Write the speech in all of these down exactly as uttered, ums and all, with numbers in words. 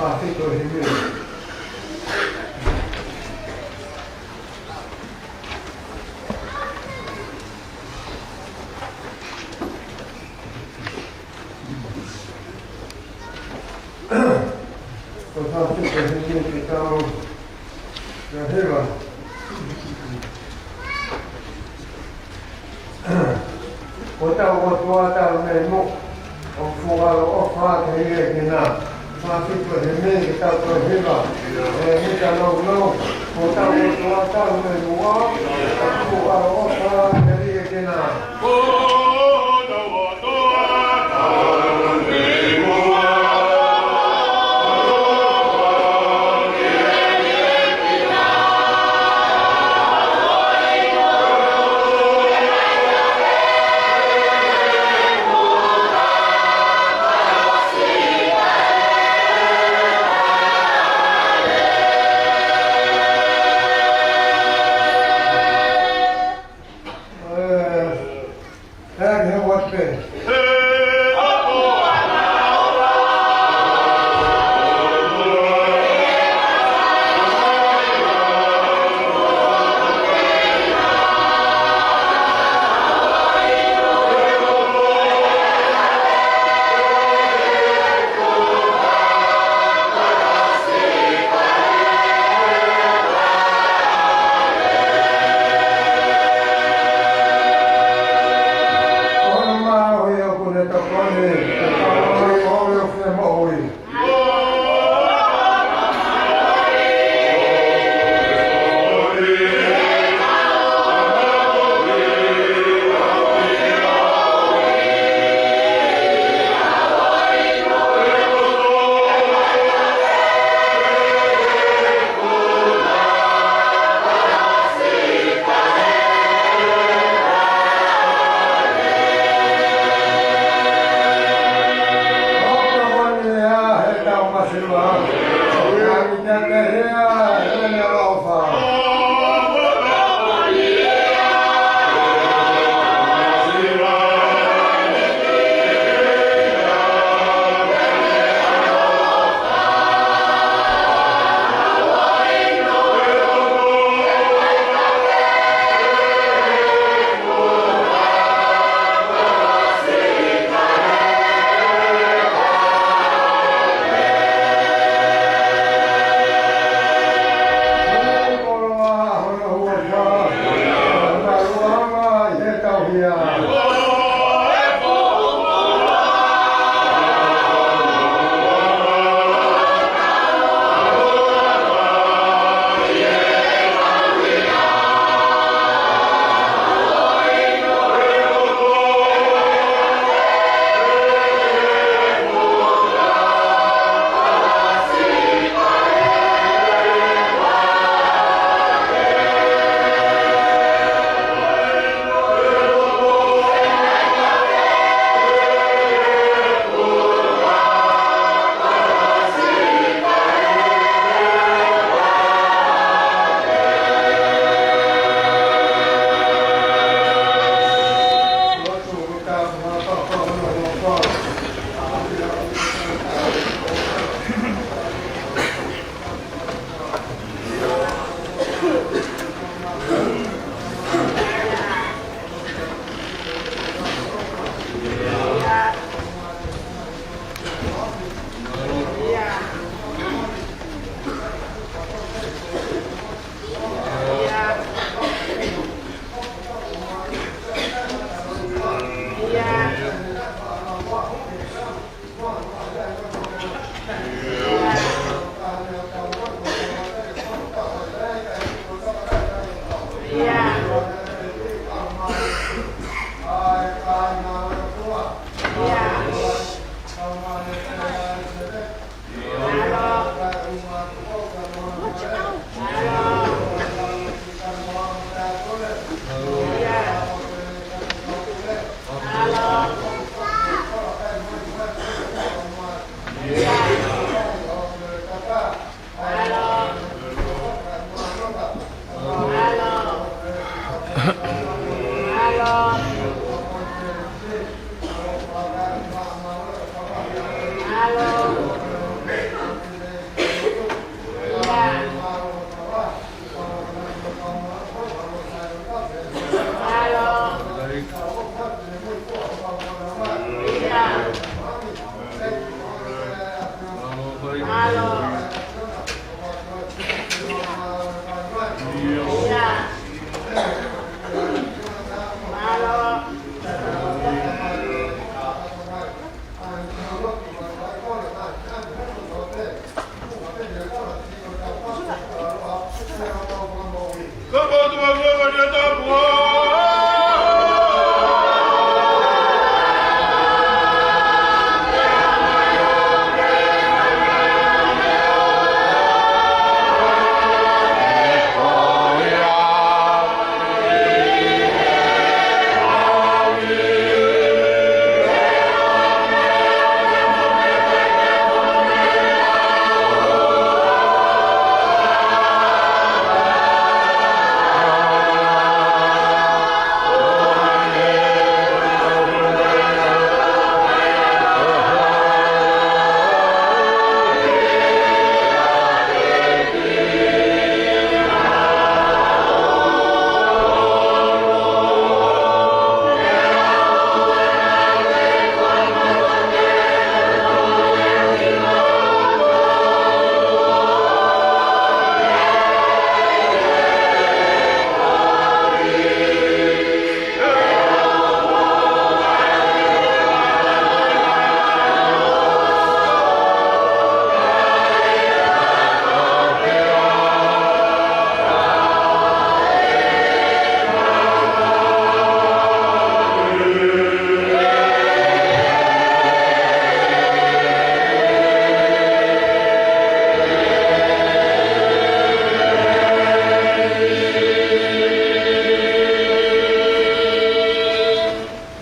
Fāfitu himi. Ko e fāfitu himi ke tau hiva. Ko hotau ʻOtua, talu mei muʻa, ʻoku fuʻu ʻaloʻofa ʻa e ʻEiki na. Fāfitu himi ke tau toe hiva. ʻE mita nounou. Ko hotau ʻOtua, talu mei muʻa, ʻoku fuʻu ʻaloʻofa ʻa e ʻEiki na.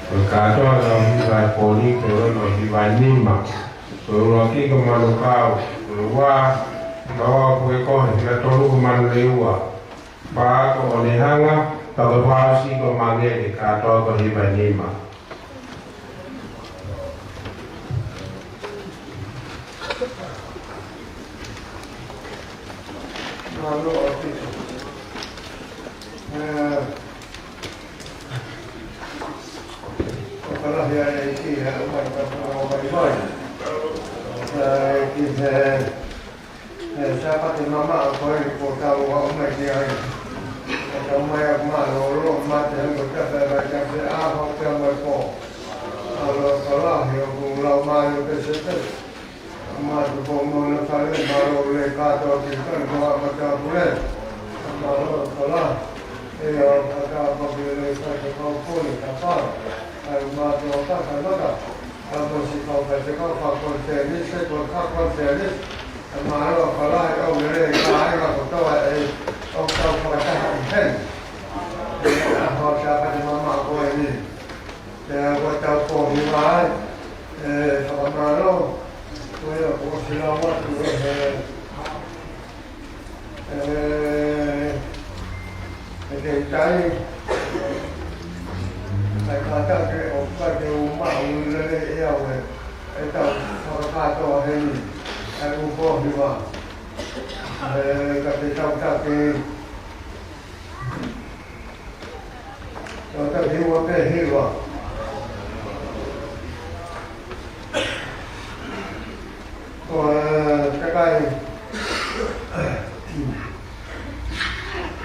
Ko e kātoa ʻo e hiva ʻe Pōnike, ko e hiva ʻe nima. Ko e ʻuluaki ko Manukau, ko e ua, Maua ko e kohe, ko e tolu ko Manuleua, fā ko ʻOnehanga, taha fā siʻi ko Mangele, kātoa ko e hiva ʻe nima. Mālō ʻaupito. ʻE, ʻoku lahi ʻa e ʻEiki he ʻomai ka puna o mai mai. ʻA e ʻEiki he, he Sāpate mamaʻo ko eni kuo tau ʻomai ki ai. Ka tau mai ʻa mālōlō mate he ko tape vai ka se ʻaho pea mo e pō. Mālō ʻoku lahi ʻoku lau mai ʻo pēsepēse. Mātuku Moʻunga Fale, mālō le kātoa ki kani mo a matāpule. Mālō ʻoku lahi. ʻE au kātaki pē le kātaki kau pole ka pau. ʻAi mātuku kātaki mata. Ka mo si kau kātaki kau fa kontenise, ko fa kontenise. Mālō ʻoku lahi au le kāinga kotoa ʻe au kau fakataha ʻi heni. ʻE ʻaho Sāpate mamaʻo ko eni. Pea ko e tau pō hiva ai, ʻe, fakamālō, ko ia kuo ʻosi lau atu ʻe he, ʻe, ʻe he taitai, ʻa e kātaki ʻoku ʻikai ke u maʻu lelei ʻe au ʻe, ʻe tau fakakātoa heni, ʻa e ʻū pō hiva. ʻE, ka te tau taki, Tau taki ua pē hiva. Ko e kakai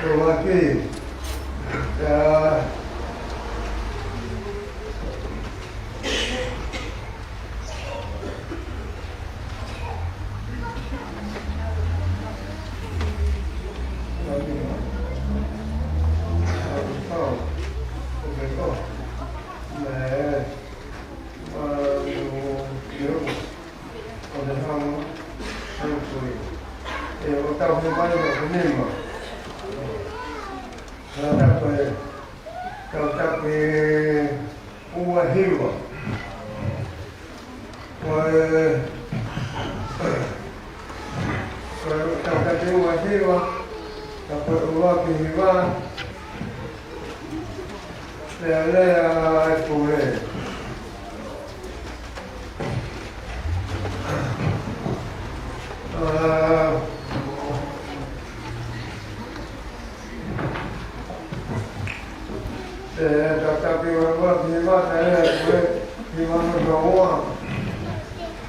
ʻuluaki. ʻIa. ʻE, ʻo tau he mai ʻo he nima. Tau taki, tau taki ua hiva. Ko e, ko e tau taki ua hiva, ka ko e ʻuluaki hiva, pea lea ai pule. ʻA, Pea tau taki ua ua ki he mata ʻe ʻa e kue ki mano noa.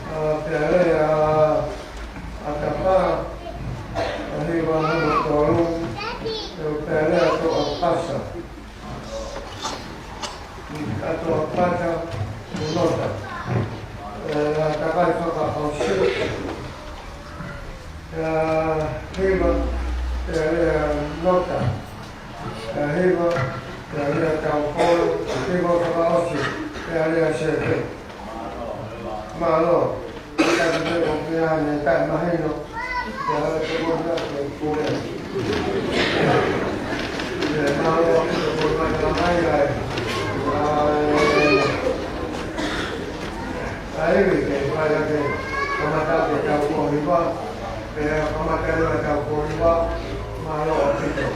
ʻA, pea lea ʻa, ʻa Tapa, ʻa Hiva mano tolu, pea lea ʻa Toʻapasa. ʻA Toʻapasa, Nota. ʻE, ʻa Tapa Fakaʻosi. ʻE, hiva, ʻe, ʻe, nota. ʻE, hiva, ʻe, ʻe, taukolo, hiva fakaʻosi, ʻe, ʻe, sefe. Mālō. Ka te te ko pia ne taʻe mahino. ʻE, ʻe, te ko pia ke kule. ʻE, mālō, te ko pia mai ai. ʻAi, ʻai, ʻai, ke fai ake, kamata ke tau ko hiva, pea kamata ke tau ko hiva, mālō ʻaupito.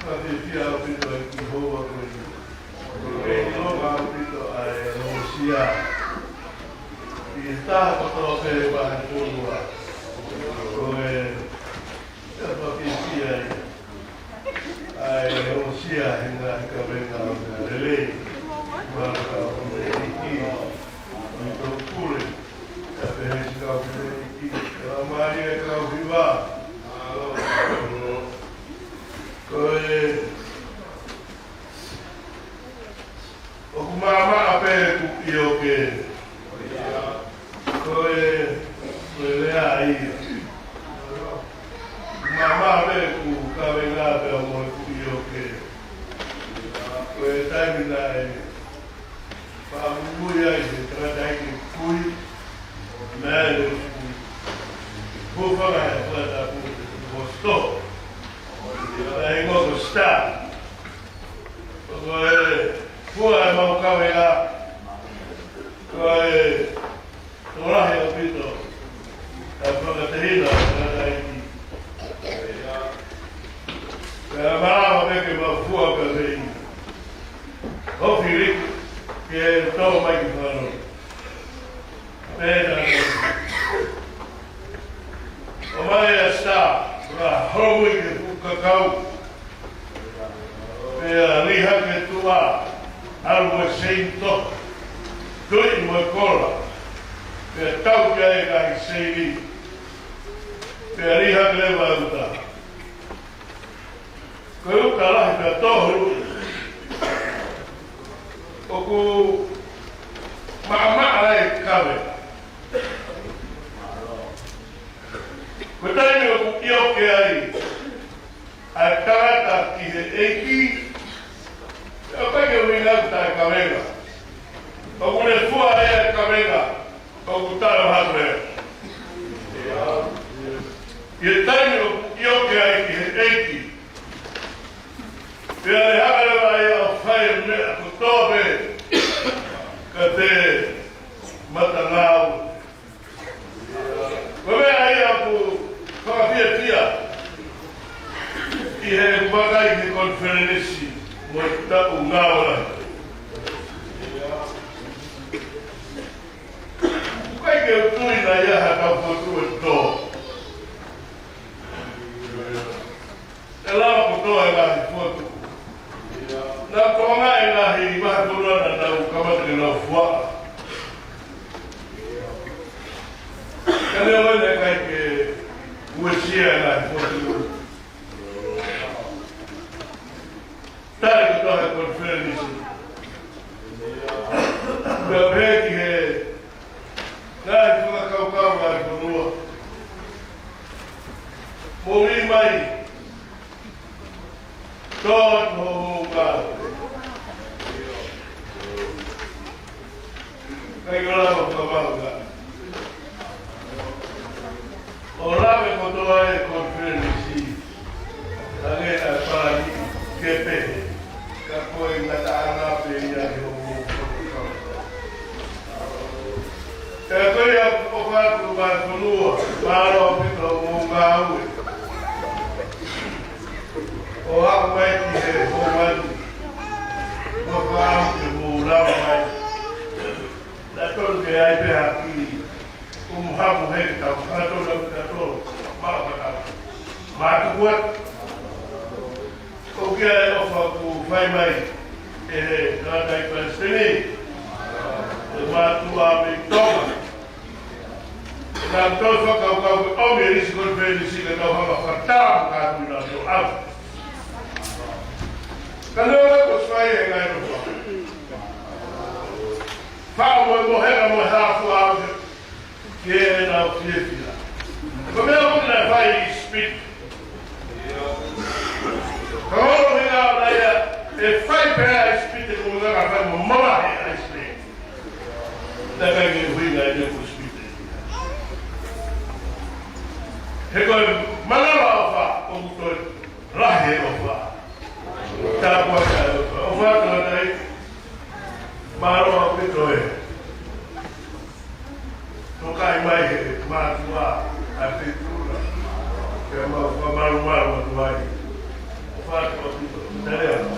Ka te fia ʻaupito ʻa e kiʻi houa ko eni. Ko e ʻilonga ʻaupito ʻa e hosia. ʻI he taha kotoa pē ʻi he fonua. Ko e, ʻe fakafiefia ai. ʻA e hosia he ngaahi kavenga ʻo e lelei. Mālō ka ʻo e ʻEiki. ʻO e tau pule. Ka pehē siʻi kau fefine ʻi, ka ʻomai e kau hiva. Ko e, ʻoku maʻamaʻa pē ʻeku ʻioke. Ko e, ko e lea ia. Maʻamaʻa pē ʻeku kavenga pea mo ʻeku ʻioke. Ko e taimi naʻe faʻa muimui ai he tangataʻeiki kui, naʻe ʻi he kui. Hūfanga he fakatapu he kupu hosto. Naʻe ngoko star. Ko e fua e mau kavenga. Ko e tokolahi ʻaupito ʻa e fakatahina ʻa e tangataʻeiki. Pea malava pē ke mau fua pē ʻi he ʻEiki. Hofili ke tō mai ki fano. Pea ʻomai ʻa e star, pea holo ki he fuʻu kakau. Pea liha ke tuʻa, ʻalu mo e seini tohi, tuʻi mo e kola. Pea tau ki ai e ngaahi seini. Pea liha ke leva ʻa e uta. Ko e uta lahi pea tohu. ʻOku maʻamaʻa e kave. Ko e taimi ʻoku ʻioke ai ʻa e tangata ki he ʻEiki, ʻoku ʻikai ke ʻuhinga ʻoku taʻekavenga. ʻOku ne fua e kavenga, ʻoku taʻehaʻu lea. ʻI he taimi ʻoku ʻioke ai ki he ʻEiki, pea ne hanga leva ia ʻo fai e meʻa kotoa pē, ka te matangāue. Ko e meʻa ia ʻoku fakafiefia ʻi he vakai ki he konifelenisi mo e taʻu ngāue lahi. ʻOku ʻikai ke u tui naʻe ʻi ai ha kau fotu ʻe tō. ʻE lava kotoa e ngaahi fotu. Naʻa ko e ngaahi, ngaahi vahefonua naʻa nau kamata ke nau fua. Ka neongo ia naʻe ʻikai ke uesia e ngaahi fotu. Tali kotoa he konifelenisi. Pea pehē ki he ngaahi fakakaukau ngaahi fonua. Mou ʻi mai. Tō atu hoʻomou ngāue. ʻIkai ke lava ʻo fakamaʻunga. ʻO lave kotoa e konifelenisi. Hangē ʻa e palani ke pehē. Ka ko e ngataʻanga pē ia ʻi hoʻomou fakakaukau. Pea ko ia ʻoku ʻoatu mai fonua, mālō ʻaupito hoʻomou ngāue. ʻO aʻu mai ki he houa ni, ʻoku ou fakaʻamu ke mou lava mai. Naʻe tonu ke ʻi ai pē ha kiʻi kumuhamu he tau fakatonu ʻa e fakatonu. Mālō fakatonu. Mātuku atu. Ke ʻofa kuo fai mai ʻe he tangataʻeiki palesiteni, ʻe mātuʻa mei Tonga. Ka tau fakakaukau ke ʻomi e lisi konifelenisi ke tau hanga fakataha mo kātoa kinautolu. Ka neongo ko e fai e ngaahi ʻofa, faʻa mohe mohe ka mo e hā fua au ke ke nau fiefia. Ko e meʻa ʻoku ne fai ʻi ʻIsipite. Ka ʻoku ʻikai ke ʻi ai ha ʻe fai pehē ʻi ʻIsipite ko e meʻa ka fai mo mamahi ʻa ʻIsileli. Naʻe ʻikai ke ʻuhinga ʻene ko ʻIsipite. He ko e manava ʻofa ʻoku toe lahi e ʻofa. Tāpuaki ʻa e ʻofa. ʻOfa atu ʻa e mālō ʻaupito e tokaʻi mai he mātuʻa ʻa e feituʻu na. Ke mau fakamalumalu atu ai. ʻOfa atu ʻaupito. Tale atu.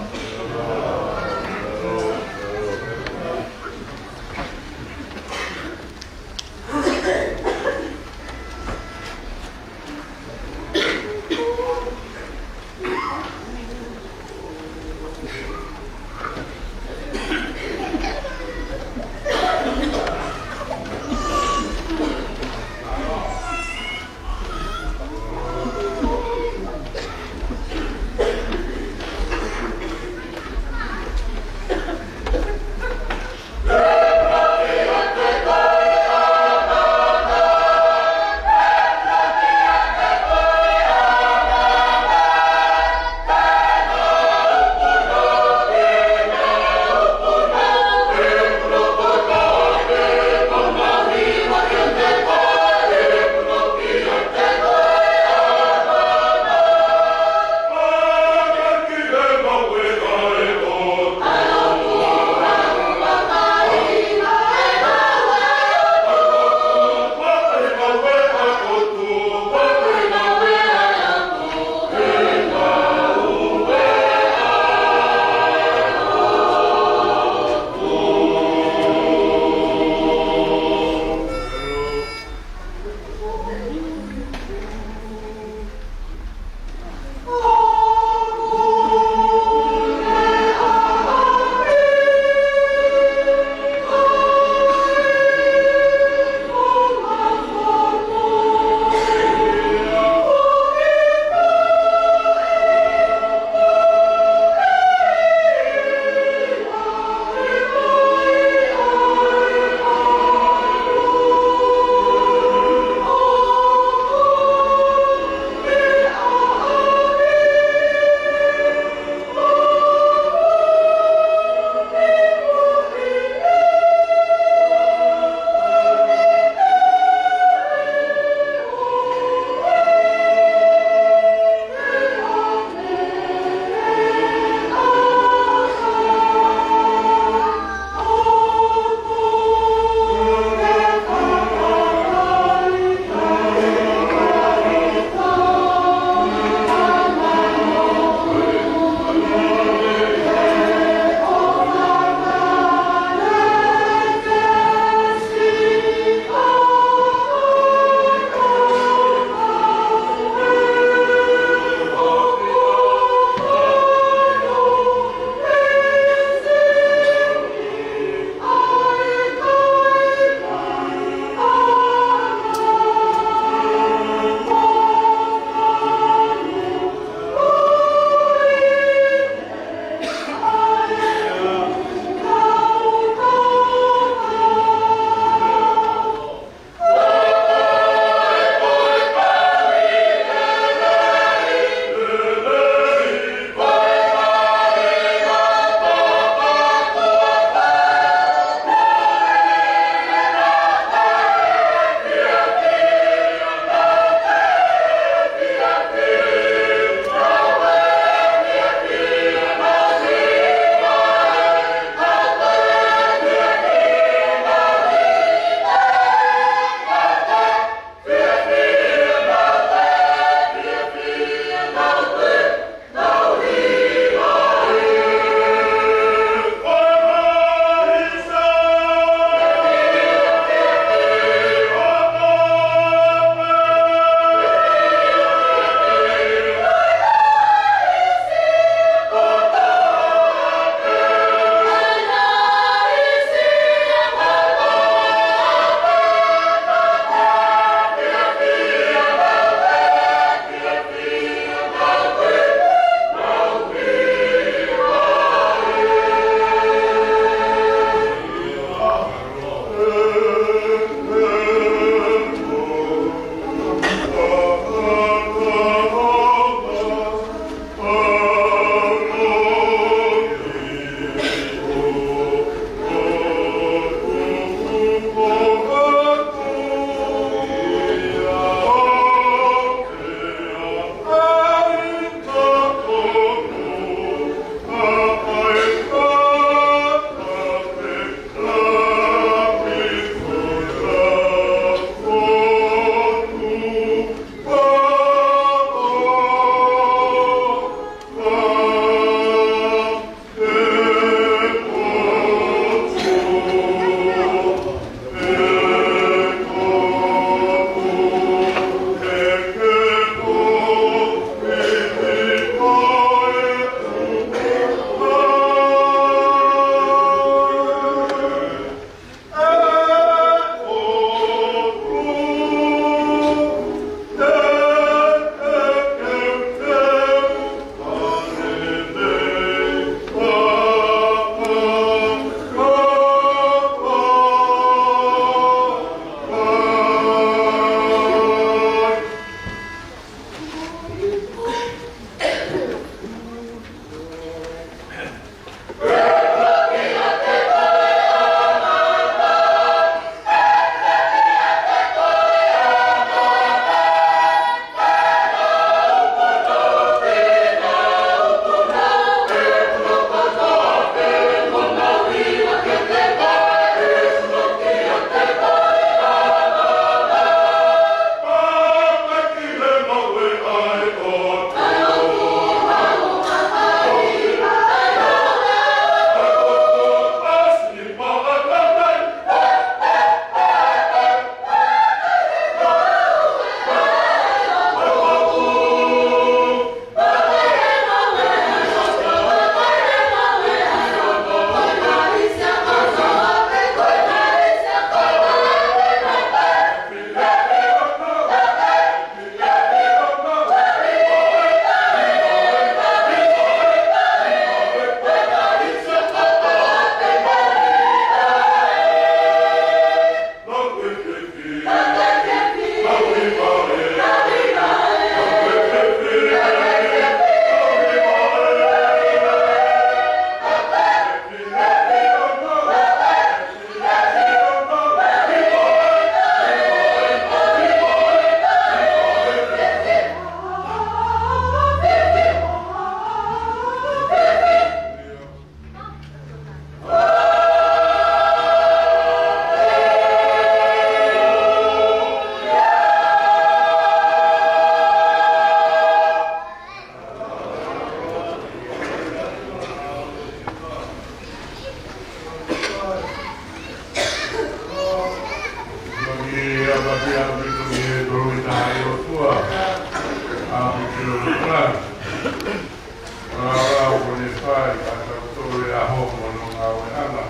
ʻE fai ka tau tole a homo no ngāue anga.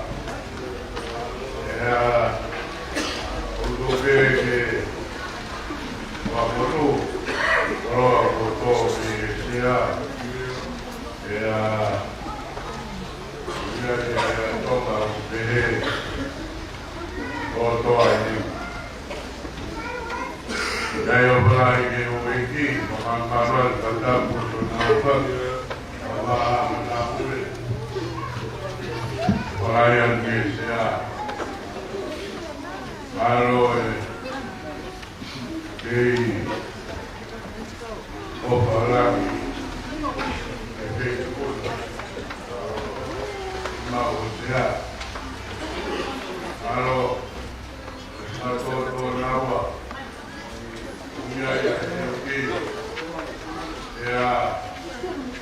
ʻE a uto pē ke wa mono ro ko to ke sea. ʻE a ia ia ia tonga u pehe o toa i. Ia ia o palai ke o eki, o mamalu ka tapu o tona uka. Ka wa a mana ule. Palai an ke sea. Malo e. Kei o palai. E kei tukuna. Ma o sea. Malo. Ma to to nawa. Ia ia e o kei. Ia.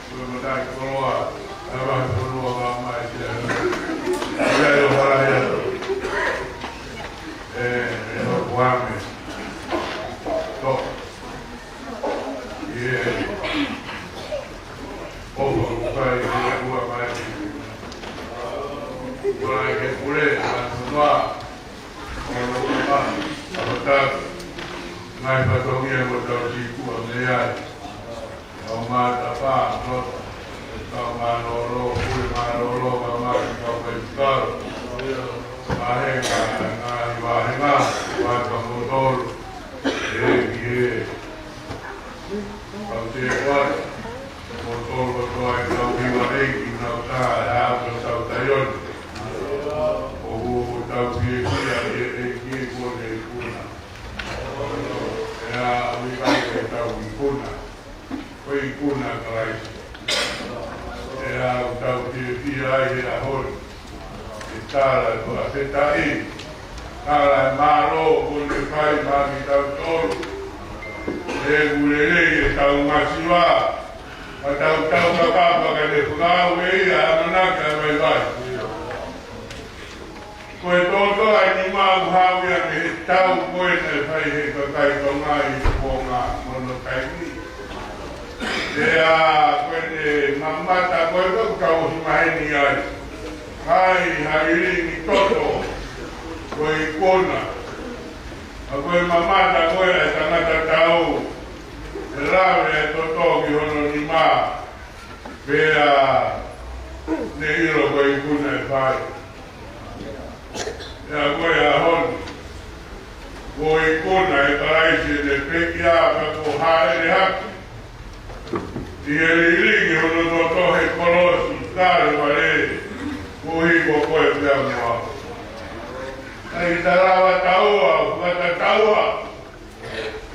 Ko e matai koloa, ʻa e vahe koloa ka mai ki ai. Ia, ʻio, hala ia. ʻE, ʻe, no kuame. To. Ia. Opa, kukai, ia, kua mai. Kua ke kule, a tua. Ono kua, a tua. Ngai fatongia mo tau si kua me ai. Tau matapā, tau, tau mālōlō, pule mālōlō, ka mai, tau kai tau. Vahenga, ngaahi vahenga, vahenga mo tolu. E, e. Tau te koa, mo tolu, ko tau i tau hiva e ki nau tā, e a ko tau taioni. ʻOku tau fiefia, e, e, ki e ko ne kuna. E a, ui kai ke tau i kuna. Ko e ikuna ʻa Kalaisi. ʻE au tau fiefia ai he ʻaho ni. ʻE tala ʻe fakafetaʻi. Tala ʻe mālō ko ne fai maʻa kitautolu. ʻE ʻoku lelei ʻetau masiva. Ka tau tau ka papa ka ne fakaʻau ʻe ia ʻa e ʻamanaki ʻa e vaivai. Ko e tōtō ai ni mau hau ia me he tau ko e ne fai he kakai Tonga ʻi he kuonga mo hono taimi. Pea ko e ne mamata ko e kau kau ohi maheni ai. Hai, hai ringi toto ko e ikuna. A ko e mamata ko e ai tangata tau. E lave e toto ki hono nima. Pea ne ʻilo ko e ikuna e fai. Pea ko e ʻaho ni, ko e ikuna ʻa Kalaisi ʻene pekia ka ko haʻele hake. ʻI he lilingi hono toto he kolosi, Kalevale, ko e hiko ko e pea mo au. ʻAi talava taua, fakatataua,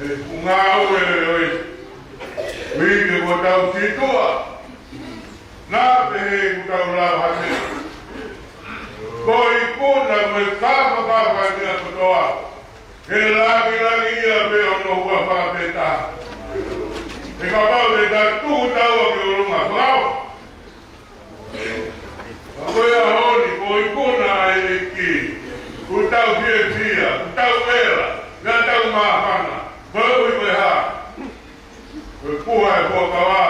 e fungau e leo e. Uike ko tau situa. Naʻa pehē ʻoku tau lau hake. Ko e ikuna mo e kafakafa ni ʻa kotoa. He langilangi ia pē hono huafa pē taha. He kapau te ta tuku taua ki ʻolunga fau. Ka ko e ʻaho ni, ko e ikuna ʻa e ʻEiki. ʻOku tau fiefia, ʻoku tau vela, ʻoku tau māfana. Ko e ui ko e hā. Ko e puha e fuakava,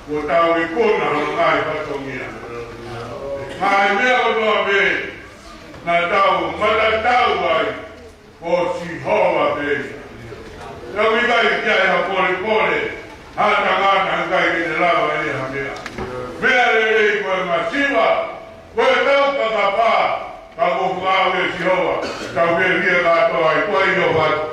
ko tau ikuna hono ngaahi fatongia. Ngaahi meʻa kotoa pē, naʻa tau matatau ai, ko Sihova pē. Tau ʻikai ki ai ha polepole, ha tangata ʻikai ke ne lava ʻe ha meʻa. Meʻa lelei ko e masiva, ko e tau kakapa, ka ko fakaʻau ʻe Sihova, tau ke via kātoa ai, ko ai ʻo fatu.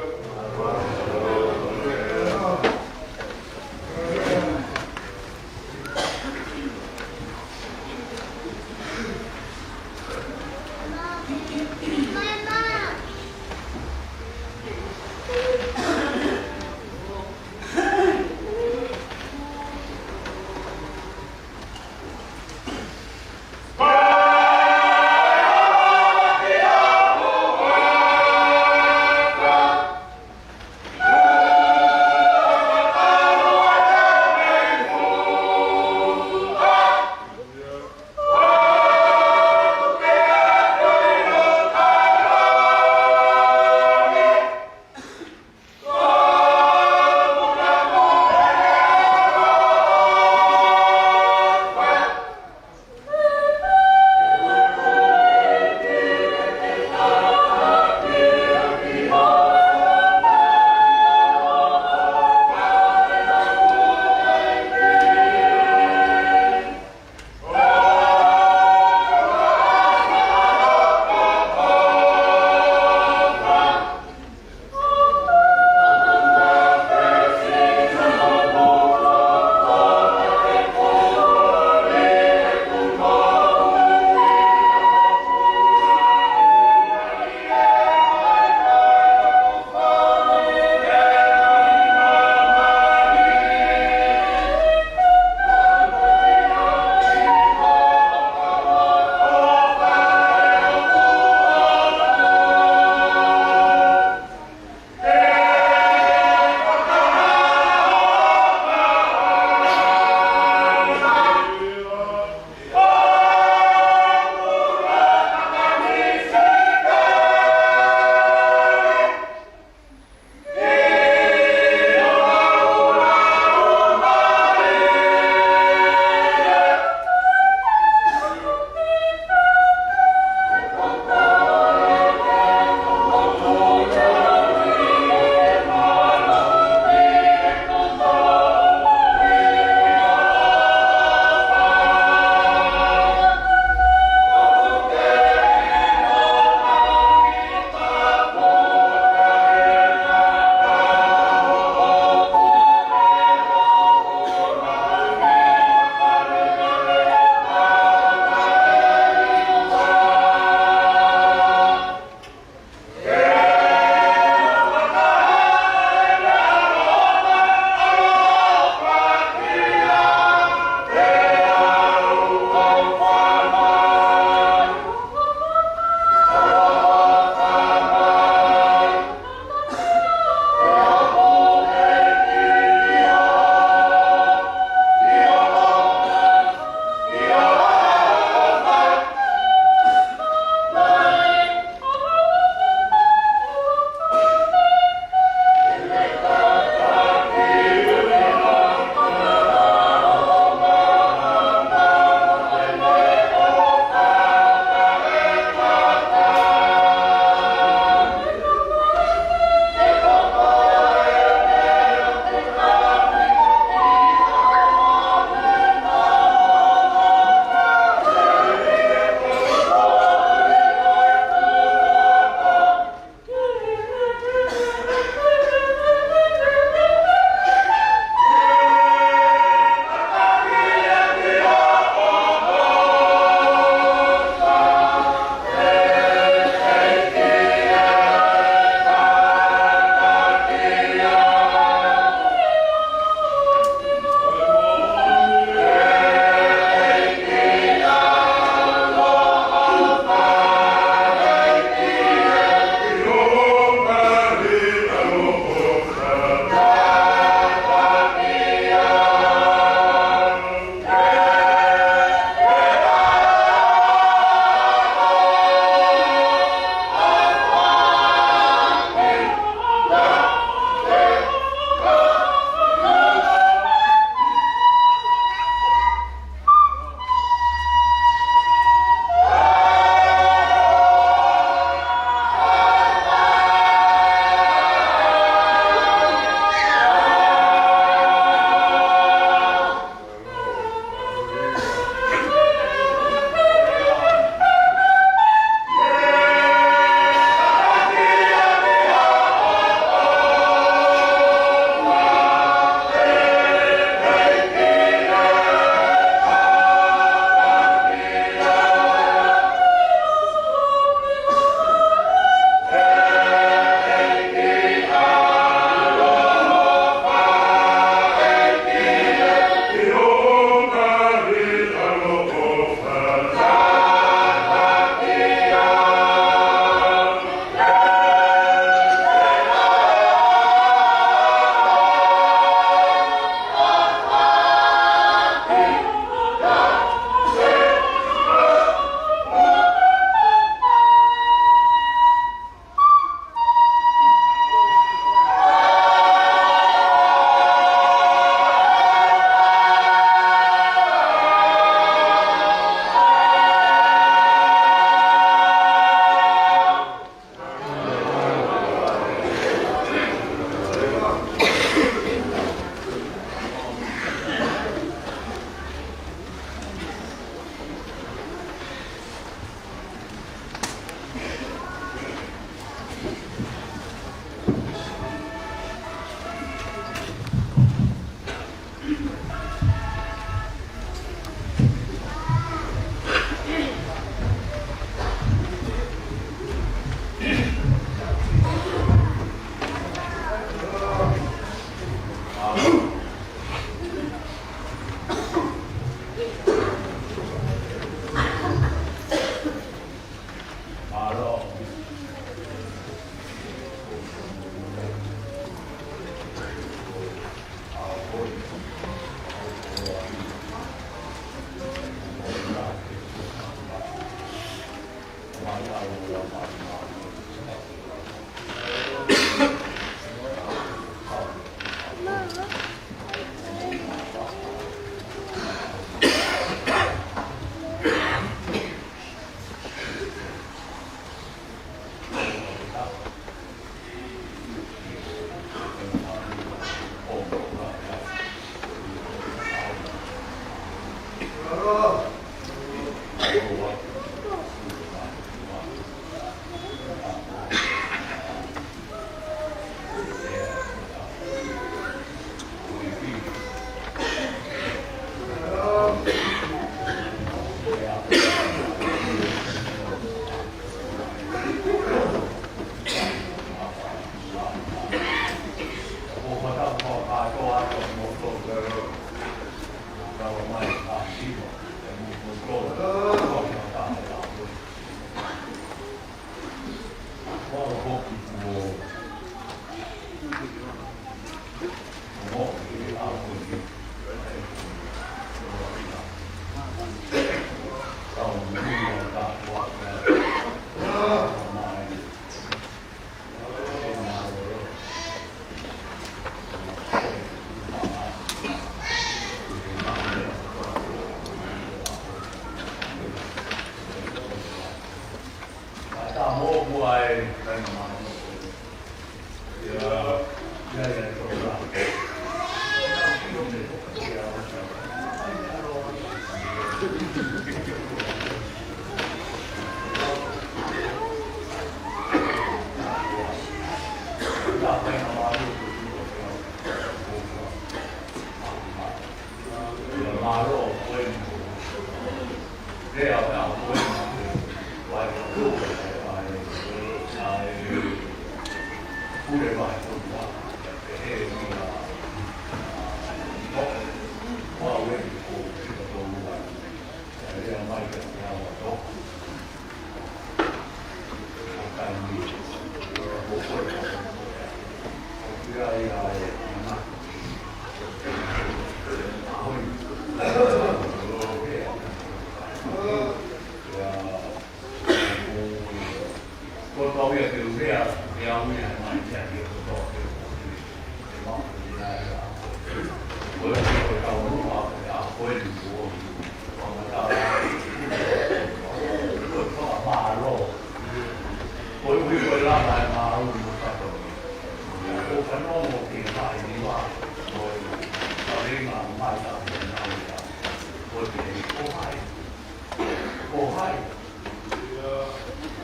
Ko hai?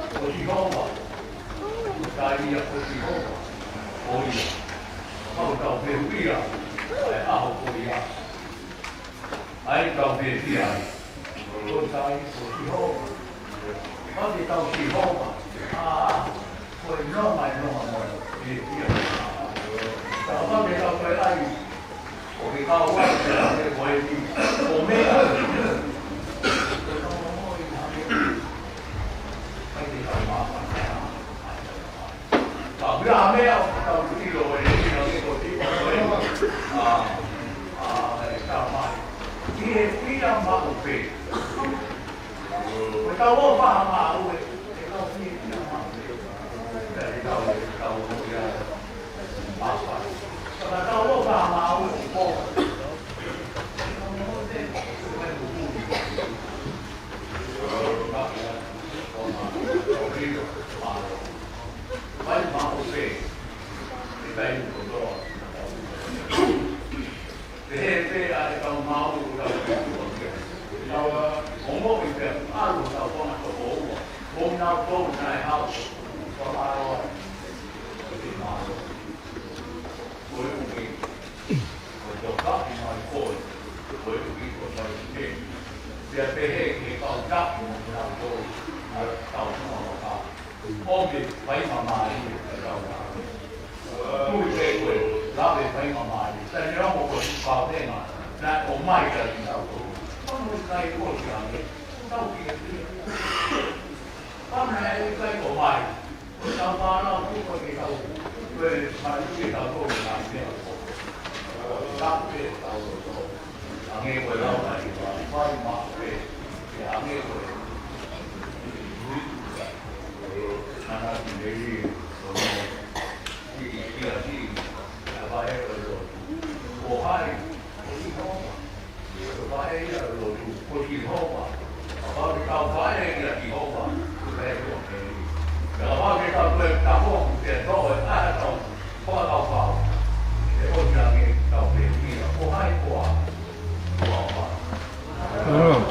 Ko Sihova. Ko ia ko Sihova. Ko ia. Kau tau pehē ia. ʻAi ʻaho ko ia. ʻAi tau pehē ia. Ko tai ko Sihova. Kau te tau Sihova. ʻA, ko e nonga e nonga mo e pehē ia. Tau kau te tau pehē ai. ʻOku ke kau ai, ko e ni, ko meʻa. Ka ʻi he tau māfana. Ka ʻi he meʻa, ʻoku tau ʻilo, ko e ni, ka ke ko ti, ko e ni. ʻA, ʻa, ka ʻi he tau mai. ʻI he pia maʻu pē. Ko e tau ō paha maʻu e, e tau pia pia maʻu e. E tau, e tau ō ia. Pehē pē ʻa e kau maʻu ʻo tau kei tua kia. Tau ongoʻi pē ʻalu tau konga toko ua. Ko nau tou nae hau. Ko mālō. Ko mālō. Ko e uki. Ko e toka i mai koe. Ko e uki ko mai ke. Pea pehē ke kau taki mo nau tou. Nau tau konga toko ua. ʻOmi faingamālie ke tau. Tui pē koe, lave faingamālie. Taimi ʻoku ko e kau tenga, naʻe ʻomai kia kitautolu. Ko e kai ko e ʻai ange, tau ki he pia. Pea naʻe ʻikai ʻomai. Tau mālō atu ko e ke tau. Ko e mai ke tau ko e ngaahi meʻa ko. Tau pē tau ko. Ange ko e lau mai, fai maʻu pē, ke ange ko e. Nana ki leli, ko no, ki, ki a ki, a vahe ko lo. Ko hai, ko Sihova. Ko vahe ia lo tu, ko Sihova. A vahe tau vahe ia Sihova, ko vahe ko leli. A vahe tau ko e tau ko, ke tau e, a tau. Ko a tau pau. E o ia ke tau pe ia, ko hai ko a. Ko a pau.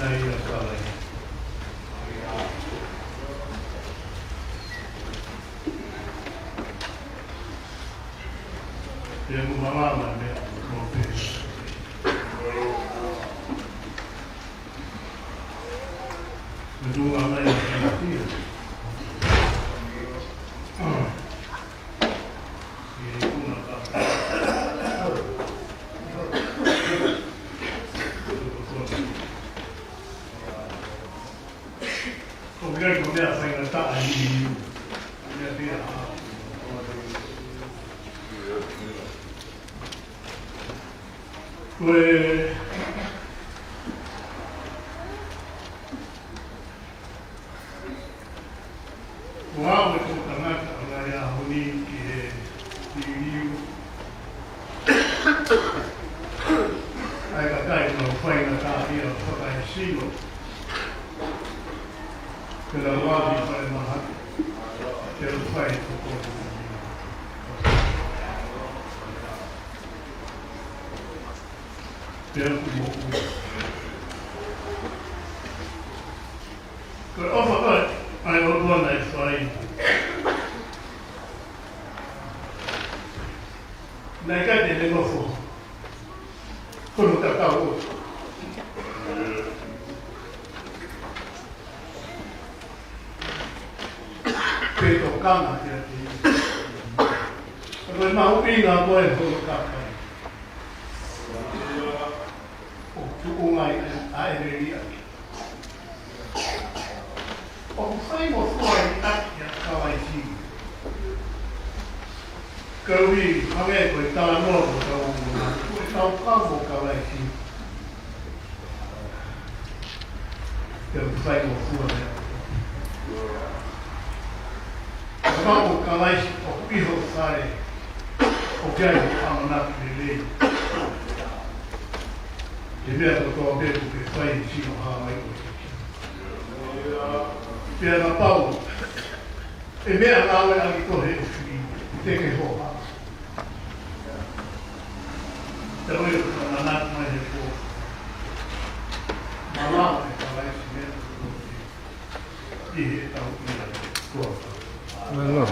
ʻAi ʻa Kalai. Te mu malama me a mo pes. Me tu a mai a kia. Ko e Ko au e toʻutangata ʻo e ʻaho ni ki he liliu. ʻA e kakai ʻoku nau faingataʻaʻia ʻo fakaesino. Ke nau ʻalu ki falemahaki. Ke nau fai ko ko. Ke aku mo. Ko e ʻofa ko ē ʻa e ʻOtua naʻe fai. Naʻe ʻikai te ne nofo hono tatau. Pe tokanga kiate ia. Ko e mahuʻinga ko ē hono kakai. ʻOku tuʻunga ai ʻa e lelei ʻaki. ʻOku fai mo fua ai ʻaki ʻa Kalaisi. Ka ui, hangē ko e talanoa ko tau muna, ko e tau kau mo Kalaisi. Te u fai mo fua ai. Ka ko Kalaisi ʻoku ʻi ho fale, ʻoku ʻi ai hoʻo ʻamanaki lelei. He meʻa kotoa pē ʻoku ke fai sino hā mai ʻo te. Pea kapau ʻe meʻangāue ʻaki koe he ʻofefine, te ke hoha. Te ʻoua ʻe ʻamanaki mai he pō. Malava ʻe Kalaisi meʻa kotoa pē. ʻI heʻetau ʻia kotoa. Amen.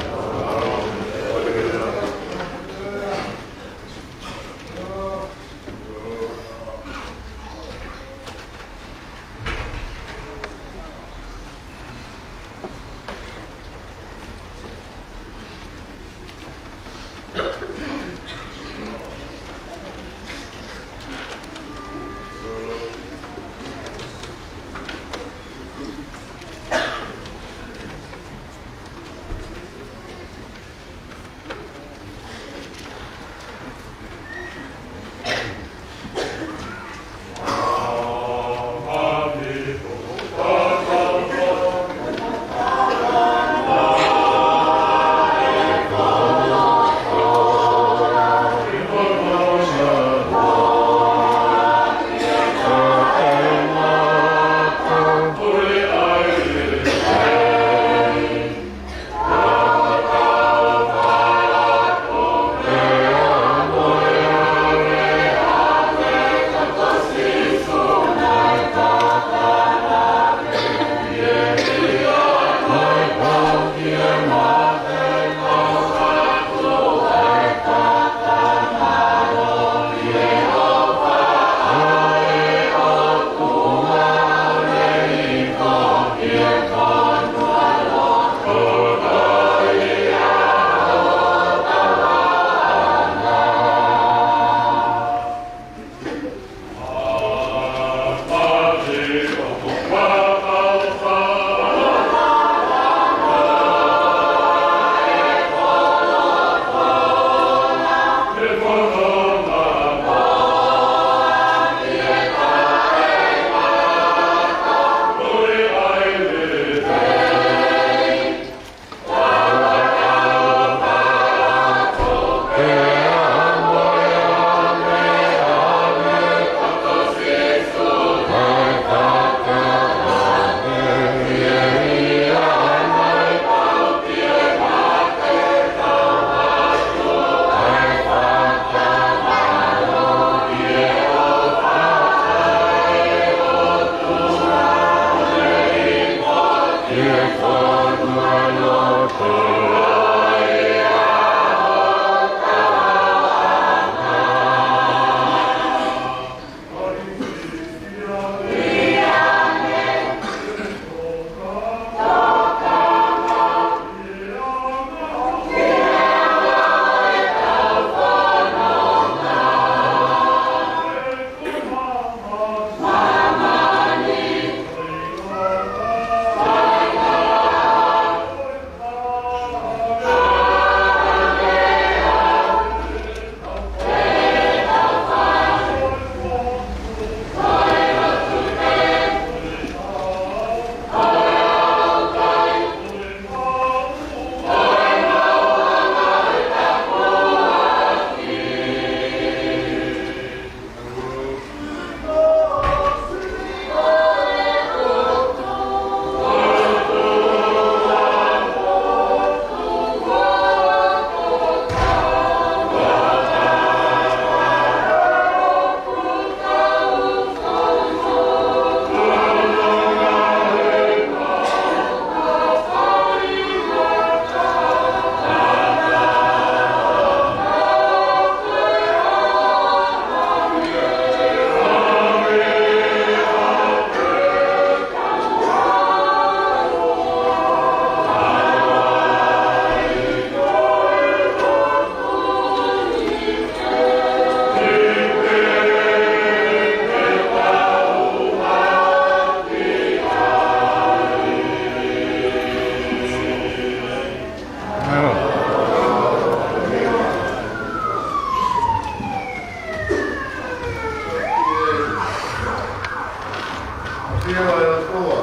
Ia ʻa e ʻOtua,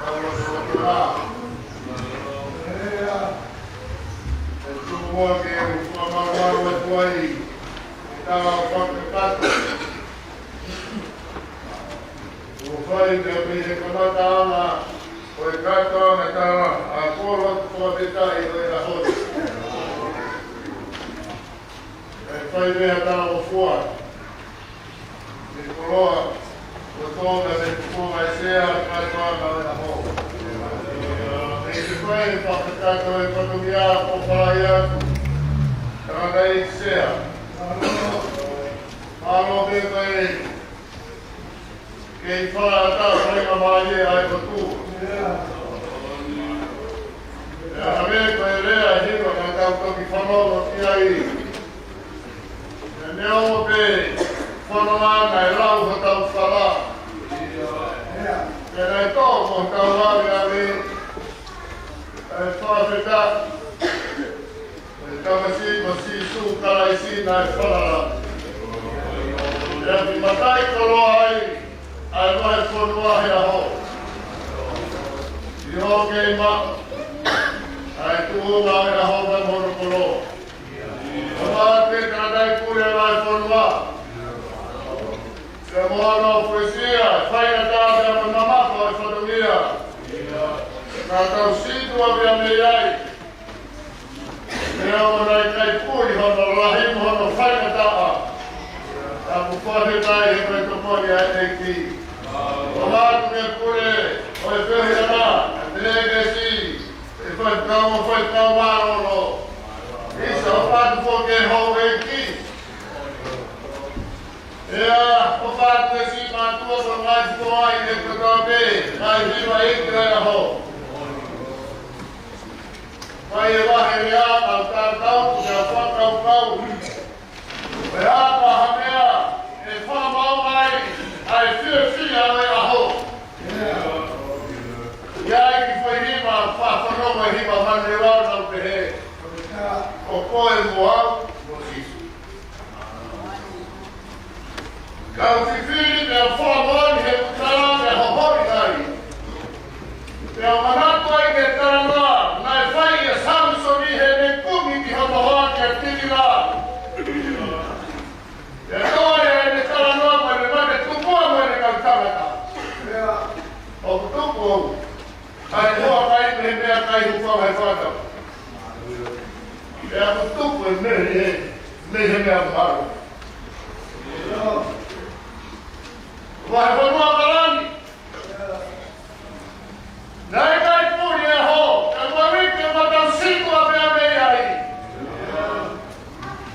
ʻa e ʻOtua. ʻE tuku muʻa ke u fakamālō atu ai, ʻi he tala fakakakato. ʻO fai pea mei he kamataʻanga ʻo e kātoanga tala ʻa e kolo fakafetaʻi ʻo e ʻaho ni. ʻE fai mei he talangofua, mei he koloa, ʻo tōna mei he kuonga ʻa e sea, kātoanga ʻo e ʻaho. ʻE fai fakakakato e fatongia ʻoku fai atu, tangataʻeiki sea. Mālō pē fai kei fakaʻatā faingamālie ʻa e ʻOtua. ʻE hangē ko e lea ʻa e hiva naʻa tau toki fanongo ki ai. ʻE neongo pē fononga naʻe lau hotau fala, pea naʻe tō mo hotau laveʻave, ʻa e fakafetaʻi. Ko e Tamasiʻi ko Sīsū Kalaisi naʻe falala. ʻE ʻi mataʻikoloa ai ʻa e vahefonua he ʻaho. ʻI hoʻo kei maʻu ʻa e tuʻunga ʻo e ʻaho mo hono koloa. ʻOfa atu ke tangataʻi pule ʻa e vahefonua, pea mo hono fuesia, faingataʻa pea mo e mamafa ʻo e fatongia naʻa tau sītuʻa pea mei ai. Pea ʻoku ʻikai puli hono lahi mo hono faingataʻa. Ka ʻoku fakafetaʻi he ko e tokoni ʻa e ʻEiki. ʻOfa atu ke pule ʻo e feohiʻanga, ʻa e telekesi, ʻa e faifekau mo e faifekau mālōlō. ʻIsa, ʻofa atu foki ki he houʻeiki. ʻIa, ʻofa atu ki he siʻi mātuʻa ko e ngaahi foʻi ʻeiki kotoa pē, ngaahi hiva ʻeiki ʻo e ʻaho. Fai e vahe lea, kau tatau, kau fakakaukau. Pea ko ha meʻa ʻe fakamaʻu mai ʻa e fiefia ʻo e ʻaho. ʻI ai e kiʻi foʻi hiva, fakafanongo e hiva Manuleva, ʻoku pehē: Ko koe mo au mo Sīsū. Kau fifili pea fakamoʻoni he kuta pea hoholi ai. Pea manatu ai ki he talanoa naʻe fai ʻe Samisoni heʻene kumi ki hono hoa kia Tilila. Pea toe ʻene talanoa mo ʻene mate tupua mo ʻene kau tangata. ʻOku tupu ʻa e hoa kai mei he meʻakai, hūfanga he fakatau. Pea ʻoku tupu e meʻa he, mei he meʻa malu. Vahefonua Kalani. Naʻe ʻikai puli e ʻaho, ka ko e uike naʻa tau sītuʻa pea mei ai.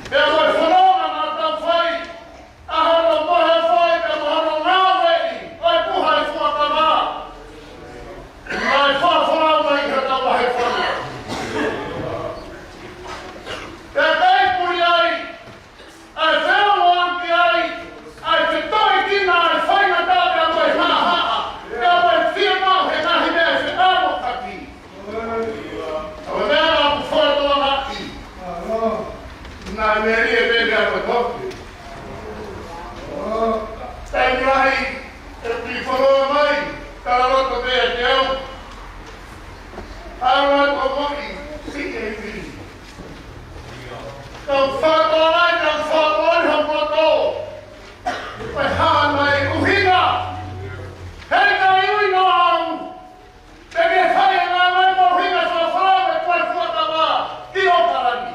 Pea ko e fononga naʻa tau fai, ʻa hono mohe foʻi pea mo hono ngāueʻi ʻo e puha ʻi Fuakava, naʻe fakafolau mai ʻi hotau vahefonua. Pea ʻikai puli ai, ʻa e feongoʻaki ai, ʻa e fetoʻikina ʻa e faingataʻa pea mo e haʻahaʻa, pea mo e fiemaʻu he ngaahi meʻa ʻe fekamo kaki. ʻA e meʻa naʻa ku fakatokangaʻi, naʻe melie pē meʻa kotoa. Taimi lahi ʻe pīfolo mai, talaloto pē ʻiate au. ʻAlu atu ʻo moʻi, siʻi e ivi. Kau fakatokangaʻi, kau fakatokangaʻi hoku loto. Ko e hā nai ʻuhinga? Heʻikai ui noa au. Te ke fai e ngāue mo e ʻuhinga fakafolau e puha Fuakava ki ʻOkalani.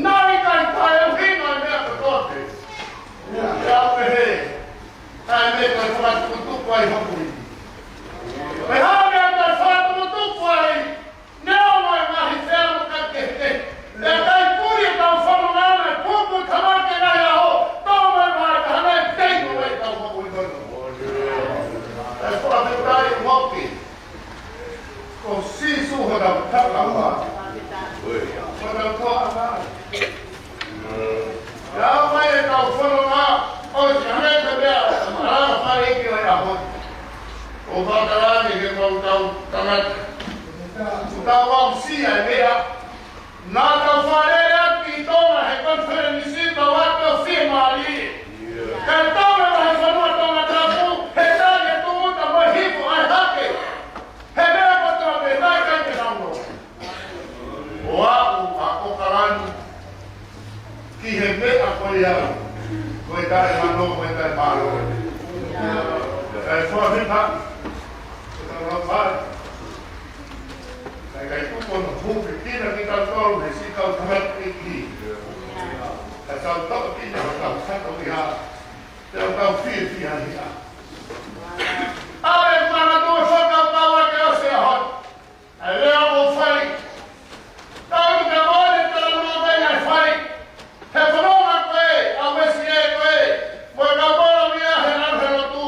Naʻe ʻikai taʻeuhinga e meʻa kotoa pē. Pea u pehē, ʻa e meʻa ko e fakatukutuku ai hoku ivi. Ko e hā e meʻa ko e fakatukutuku ai? Neongo e ngaahi feʻao kehekehe, pea ʻikai puli ʻetau fononga, ʻa e pupu tamake ngaahi ʻaho, tō mai mai ka hanga ʻe tei ko e tau moʻui kono. ʻE fakafetaʻi hoki, ko Sīsū hotau Tangata. Hotau Tangata. Ka ʻoku ʻi ai ʻetau fononga, ʻosi hangē ko e meʻa, ʻa e fale ki he ʻaho. ʻO fakatala ange ke mau tau tangata. ʻOku tau aʻusia e meʻa. Naʻa tau fālele atu ki Tonga he konifelenisi, tau ʻalu ʻo fiemālie. Kae tau e vahefonua Tongatapu, he taʻu ʻe tolu Pita, ko tau lau fai. Ka ʻikai tuku hono hūfekina kitautolu he siʻi kau tamaiki. Ka tau toʻo kina, ka tau sato ia. Te tau fiefia ia. ʻAi, mana tō saka pau ake ʻo se ahot. ʻAi, lea ʻo fai. Tau ka mole tala noa mai ʻa e fai. He fononga ko ē, ʻa Uesi ē ko ē. Mo e kau mola mia he lau he lotu.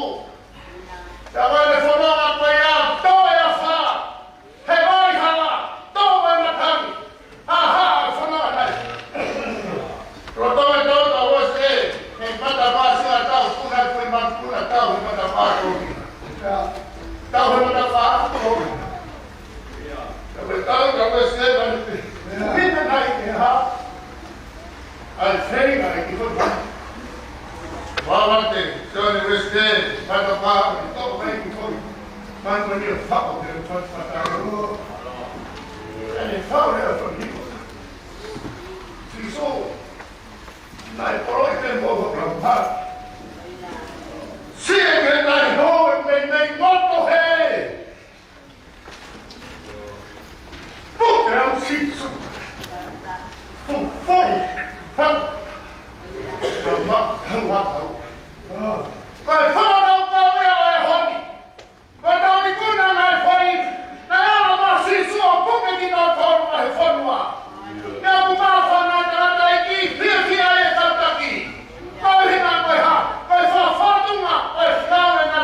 Ka ko e fononga ko ia, tō e afā. He vai hala, tō e matangi. Ha, ha, fononga nai. Roto e tau ka Uesi ē. He matapā sia tau, kuna kui makuna tau, he matapā tō. Tau he matapā tō. Ka ko e tau ka Uesi ē, mani pē. Pita nai ke ha. ʻAi feinga e kiʻi foʻi. Vavate, Sione Uesi, matapā, tō mai kiʻi foʻi. Mani mani e fako ke fat fata. ʻAi fau lea foʻi. Sīsū, naʻe polo i te mo ho kau pa. Siʻi ke nai ho e mei mei moto he. Puke au Sīsū. Fou, fou. Fou. Tama, tama, tama. Ko e fānau kau ia ʻo e honi. Ko e tau ikuna nai fai. Naʻe ala mai Sīsū ʻo puke kinautolu mei he fonua. Naʻa ku māfana tangataʻeiki, fiefia e kau taki. Ko e hina ko e hā, ko e fafatunga, ko e fānau e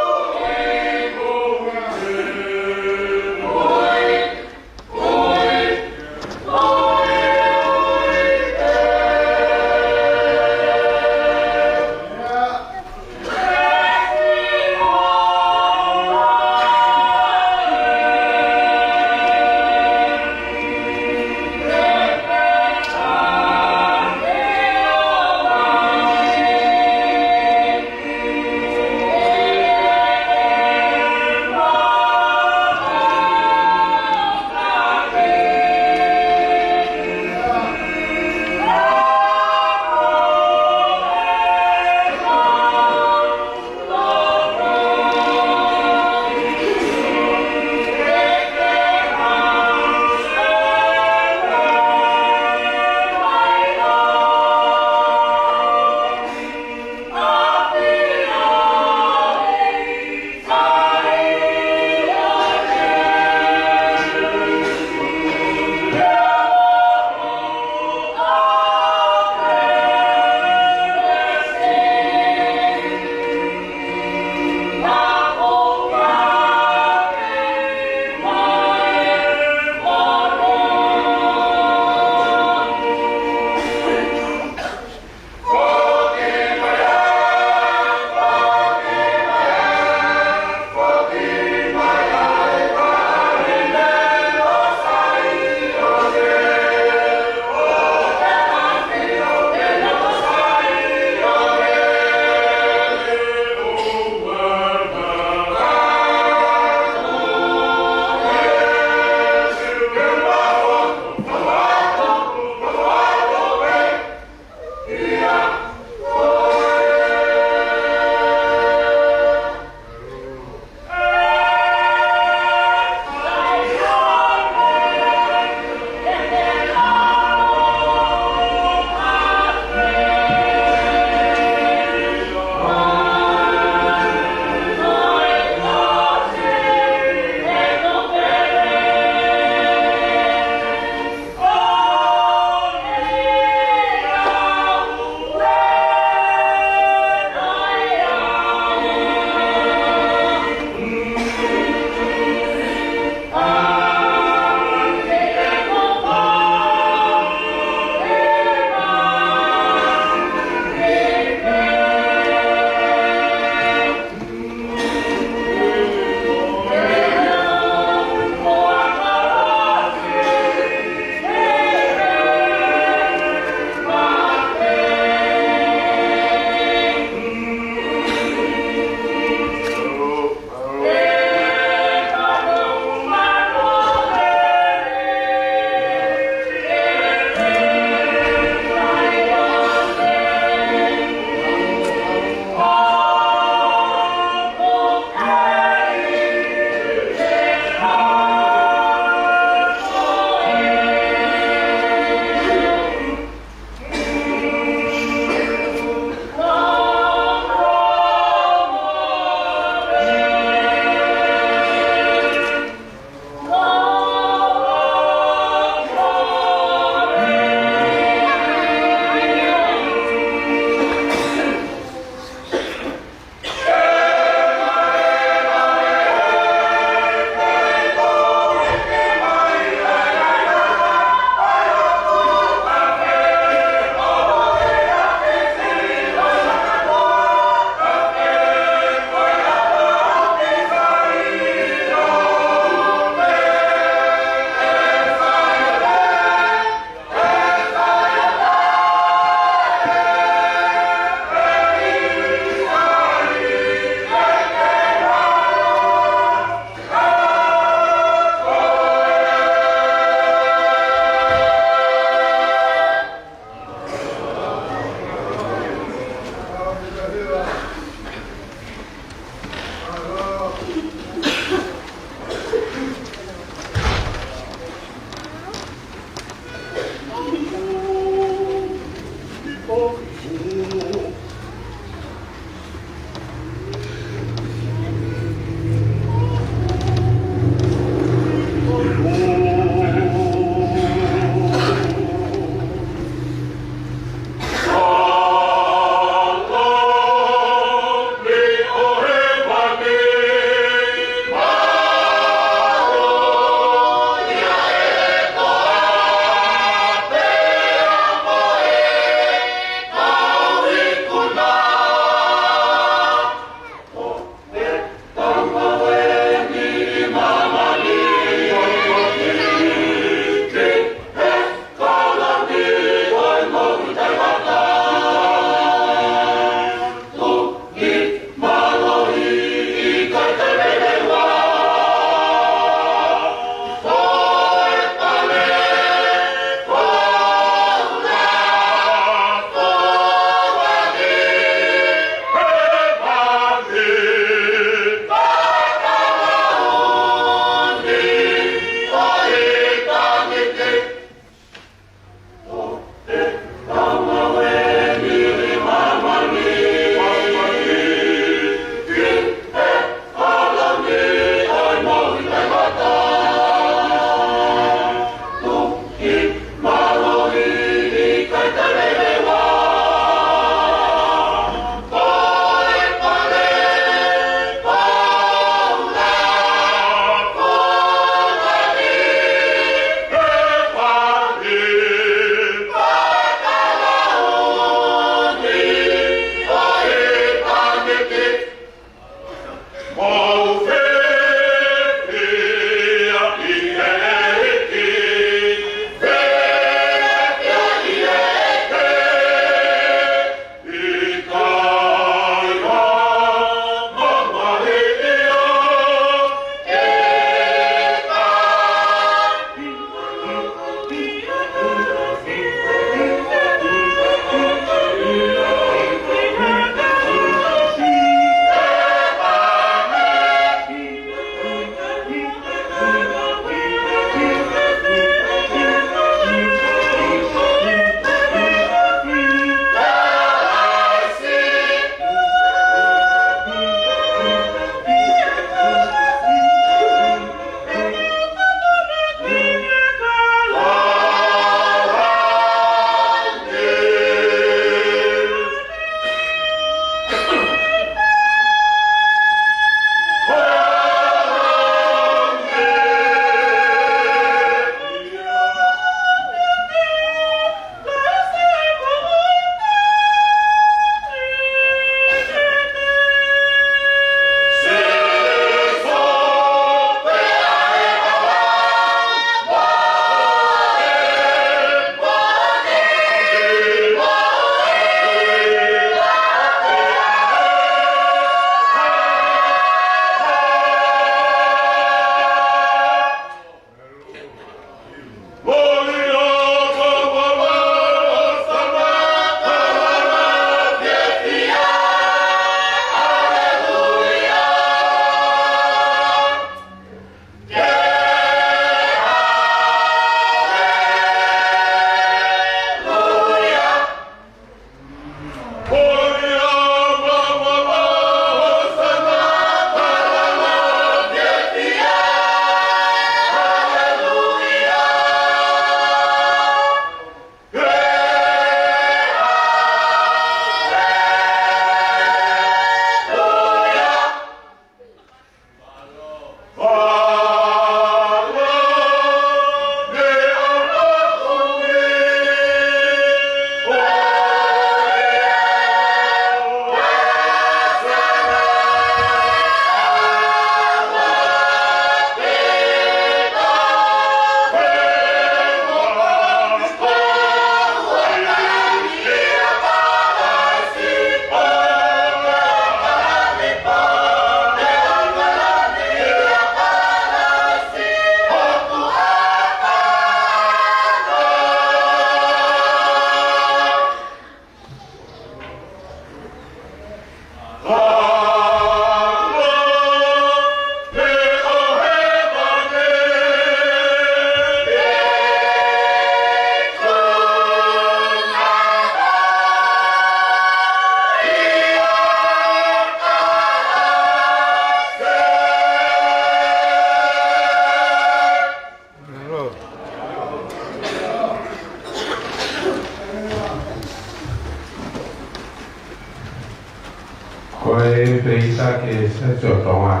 Ko e Feitaki Siasi ʻo Tonga.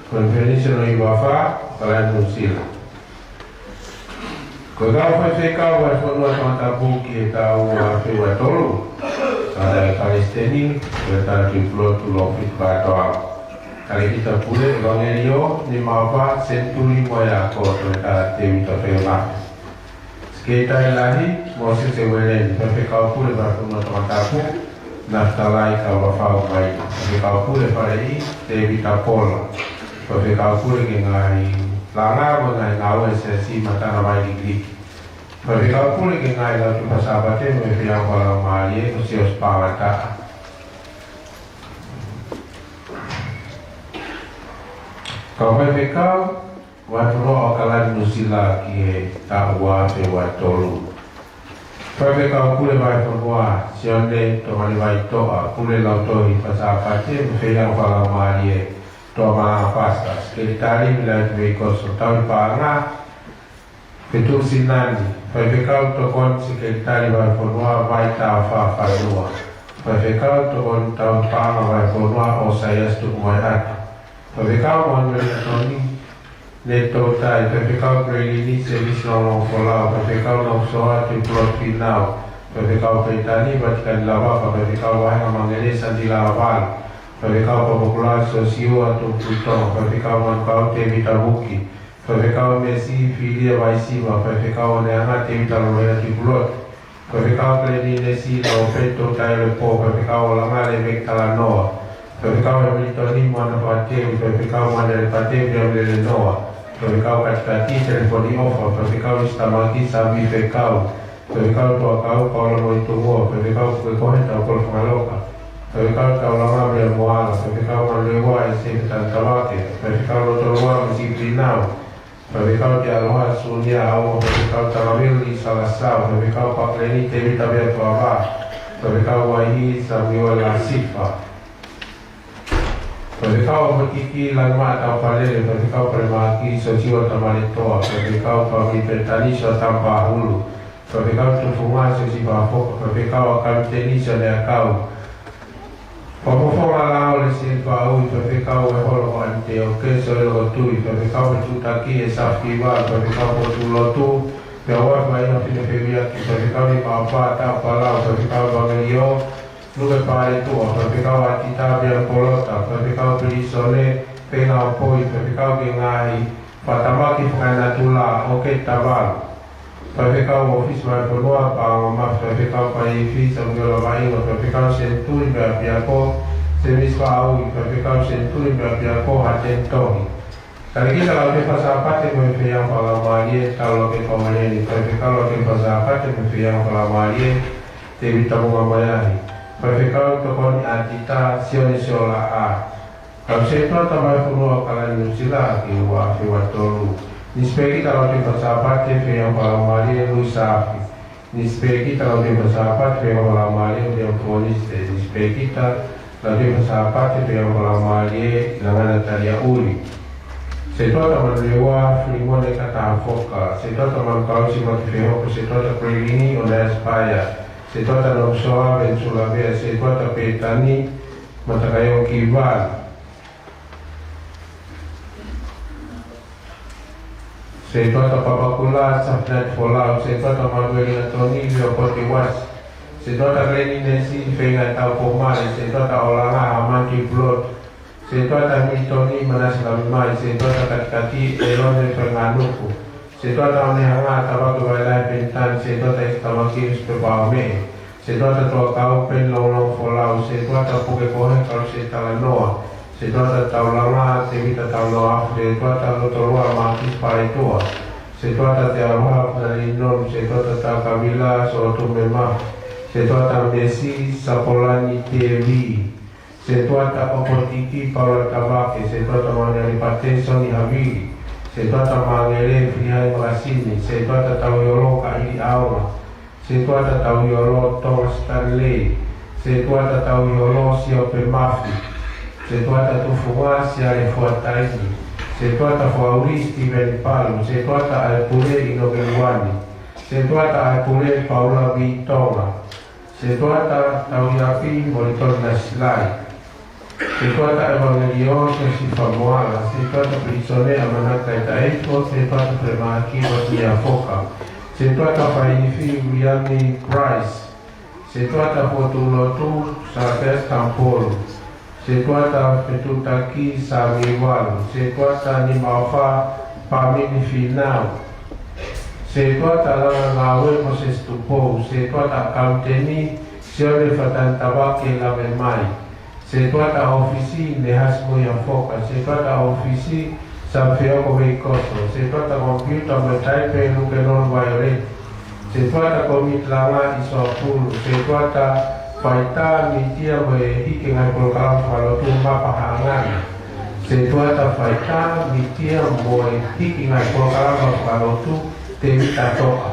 Konifelenisi ʻo e Hiva Fā, Aukalani, Nuʻu Sila. Ko e kau faifekau fakafonua Tongatapu ki he taʻu ua afe ua tolu. Tangataʻi Palesiteni, Toketā Tuʻipulotu Lofiti Vātoa. Talēkita Pule, ʻEvangeliō Nimaofa Senituli Moeako, Toketā Tēvita Feiona. Sekelitali Lahi, Mōsese Ueleni. Faifekau Pule fakafonua Tongatapu, Nafitalai Kaulafau Maina. Faifekau Pule Faleʻi, Tēvita Pola. Faifekau Pule ki he ngaahi langa mo e ngaahi ngāue ʻa e Siasi Matanavai Likiliki. Faifekau Pule ki he ngaahi lautohi faka-Sāpate mo e faiako fakalaumālie, ʻa Siosiua Pangataʻa. Kau faifekau fakafonua Aukalani, Nuʻu Sila ki he taʻu ua afe ua tolu. Faifekau Pule fakafonua, Sione Tomani Vaitoʻa. Pule lautohi faka-Sāpate mo e faiako fakalaumālie, Toa Malanga Pasita. Sekelitali, Milaitu Veikoso. Tauhi paʻanga, Fetuʻu Sinani. Faifekau tokoni sekelitali fakafonua, Vaitafa Fanua. Faifekau tokoni tauhi paʻanga fakafonua, ʻOsaiasi Tukumoeata. Faifekau Manueli Atoni, Neto Tai. Faifekau Pelelini, Semisi Longolongo Folau. Faifekau Nofosoa, Tuʻipulotu Finau. Faifekau Peletani, Vatikani Lavafa. Faifekau Vahenga Mangele, Sandi Lavalu. Faifekau Papakura, Siosiua Tuʻipulotu Tonga. Faifekau Manukau, Tēvita Vuki. Faifekau Mesi, Filia Vaisiva. Faifekau Oneanga, Tēvita Lolohela Tuʻipulotu. Faifekau Keleninesi, Lōpeto Tailepo. Faifekau Olanga, Leveki Talanoa. Faifekau Hamilitoni, Moana Fakateu. Faifekau Moana Lepate, Viamilele Noa. Faifekau Katikati, Telefoni ʻOfa. Faifekau Sitamaki, Sami Fekau. Faifekau Tuakau, Paula Moetungoa. Faifekau Pukekohe, Taupolo Fakaloka. Faifekau Taulanga, Mea Moala. Faifekau Manulewa, ʻEsefe Tanitavake. Faifekau Lotoloa, Mesi Pinau. Faifekau Te Aloha, Sunia Aua. Faifekau Talaveli, Salasau. Faifekau Pakeleni, Tēvita Veatuava. Faifekau Vaihi, Samuela Sifa. Faifekau ʻOpotiki, Lalimaʻa Taupalele. Faifekau Palemaki, Siosiua Tamaletoa. Faifekau Pami Petanisi ʻo Tampahulu. Faifekau Tufunga, Siosifa Foka. Faifekau ʻAkau Tenisi ʻo Leakau. Fakafofonga Lao, Lesieli Faʻui. Faifekau ʻEholo ko ʻAniteoke, Soelokotui. Faifekau Fetuʻutaki, ʻEsafi Kiva. Faifekau Potulotu, Peaua Faina Fine Feviaki. Faifekau Nimaofa Taʻupalau. Faifekau ʻEvangeliō Luke Paletuʻa. Faifekau ʻAtita Viampolota. Faifekau Pilisone Fengaopoi. Faifekau ki he ngaahi fakatamaki fakaenatula, ʻOketi Tavalu. Faifekau ʻOfisi Fakafonua, Paonga Mafi. Faifekau Paifi, Samuela Vainga. Faifekau Senituli mo e ʻApiako, Semisi Faʻui. Faifekau Senituli mo e ʻApiako, Hateni Tohi. Talēkita Lautohi faka-Sāpate mo e faiako fakalaumālie, Taulake Pauleni. Faifekau Lautohi faka-Sāpate mo e faiako fakalaumālie, Tēvita Mogamaiahi. Faifekau tokoni ʻAtita, Sione Siolaʻa. Kau setuata fakafonua Aukalani, Nuʻu Sila ki he ua afe ua tolu. Nisipēkita Lautohi faka-Sāpate, faiako fakalaumālie, Luisa Afi. Nisipēkita Lautohi faka-Sāpate, faiako fakalaumālie, Uliamu Fonise. Nisipēkita Lautohi faka-Sāpate, faiako fakalaumālie, Langana Talia ʻUli. Setuata Manulewa, Filimone Katafoka. Setuata Manukau, Simati Fehoko. Setuata Pelelini, ʻOnaiasi Paea. Setuata Nofosoa, Venisula Vea. Setuata Peletani, Matakaiongo Kivali. Setuata Papakura, Safinati Folau. Setuata Manueli Atoni, Liopote Uasi. Setuata Keleninesi, Feinga Taupomai. Setuata Olanga, Hamani Tuʻipulotu. Setuata Hamilitoni, Manase Lamimai. Setuata Katikati, ʻElone Fainganuku. Setuata Onehanga, Tavake Vailahi Penitani. Setuata ʻEsitamaki, Sipepa Ome. Setuata Tuakau, Peni Longolongo Folau. Setuata Pukekohe, Kaluse Talanoa. Setuata Taulanga, Tēvita Talanoa. Setuata Lotoloa, Mākisi Paletuʻa. Setuata Te Aloha, Fenalino. Setuata Taukavila, Solotume Mafi. Setuata Mesi, Sapolani Tēvi. Setuata ʻOpotiki, Paula Tavake. Setuata Manueli Patesoni Havili. Setuata Mangele, Filihai Makasini. Setuata Tauhiolo, Kaʻili ʻAonga. Setuata Tauhiolo, Tonga Stanley. Setuata Tauhiolo, Siope Mafi. Setuata Tufunga, Siale Fuataini. Setuata Foauli, Steven Palu. Setuata ʻAepule, ʻInoke Luani. Setuata ʻAepule, Paula Vitonga. Setuata Tauhiafi, Molitoni Nasilai. Sētuata ʻEvangeliō Siosifa Moala, Sētuata Pilīsone ʻAmanaki Taʻitaifo, Sētuata Filemaki Vasilia Foka, Sētuata Faifi Uiami Price, Sētuata Fotunga Lotu Sāfeasi Tampolu, Sētuata Fetuʻutaki Sāmiuvalu, Sētuata Nimaʻofa Pāmili Fīnau, Sētuata Langa Ngāue Mōsese Tupou, Sētuata ʻAkauniteni Sione Fatani Tavake Lavemai, Sētuata ʻŌfisi Nehasi Moiafoka, Sētuata ʻŌfisi Safeoko Veikoso, Sētuata Komipiuta mo e Taipe Luke Nonivaioleti, Sētuata Komiti Langa ʻIsoapulu, Sētuata Faitā Mītia mo e Hiki Ngaahi Polokalama Fakalotu Mapa Haʻangana, Sētuata Faitā Mītia mo e Hiki Ngaahi Polokalama Fakalotu Tēvita Toʻa.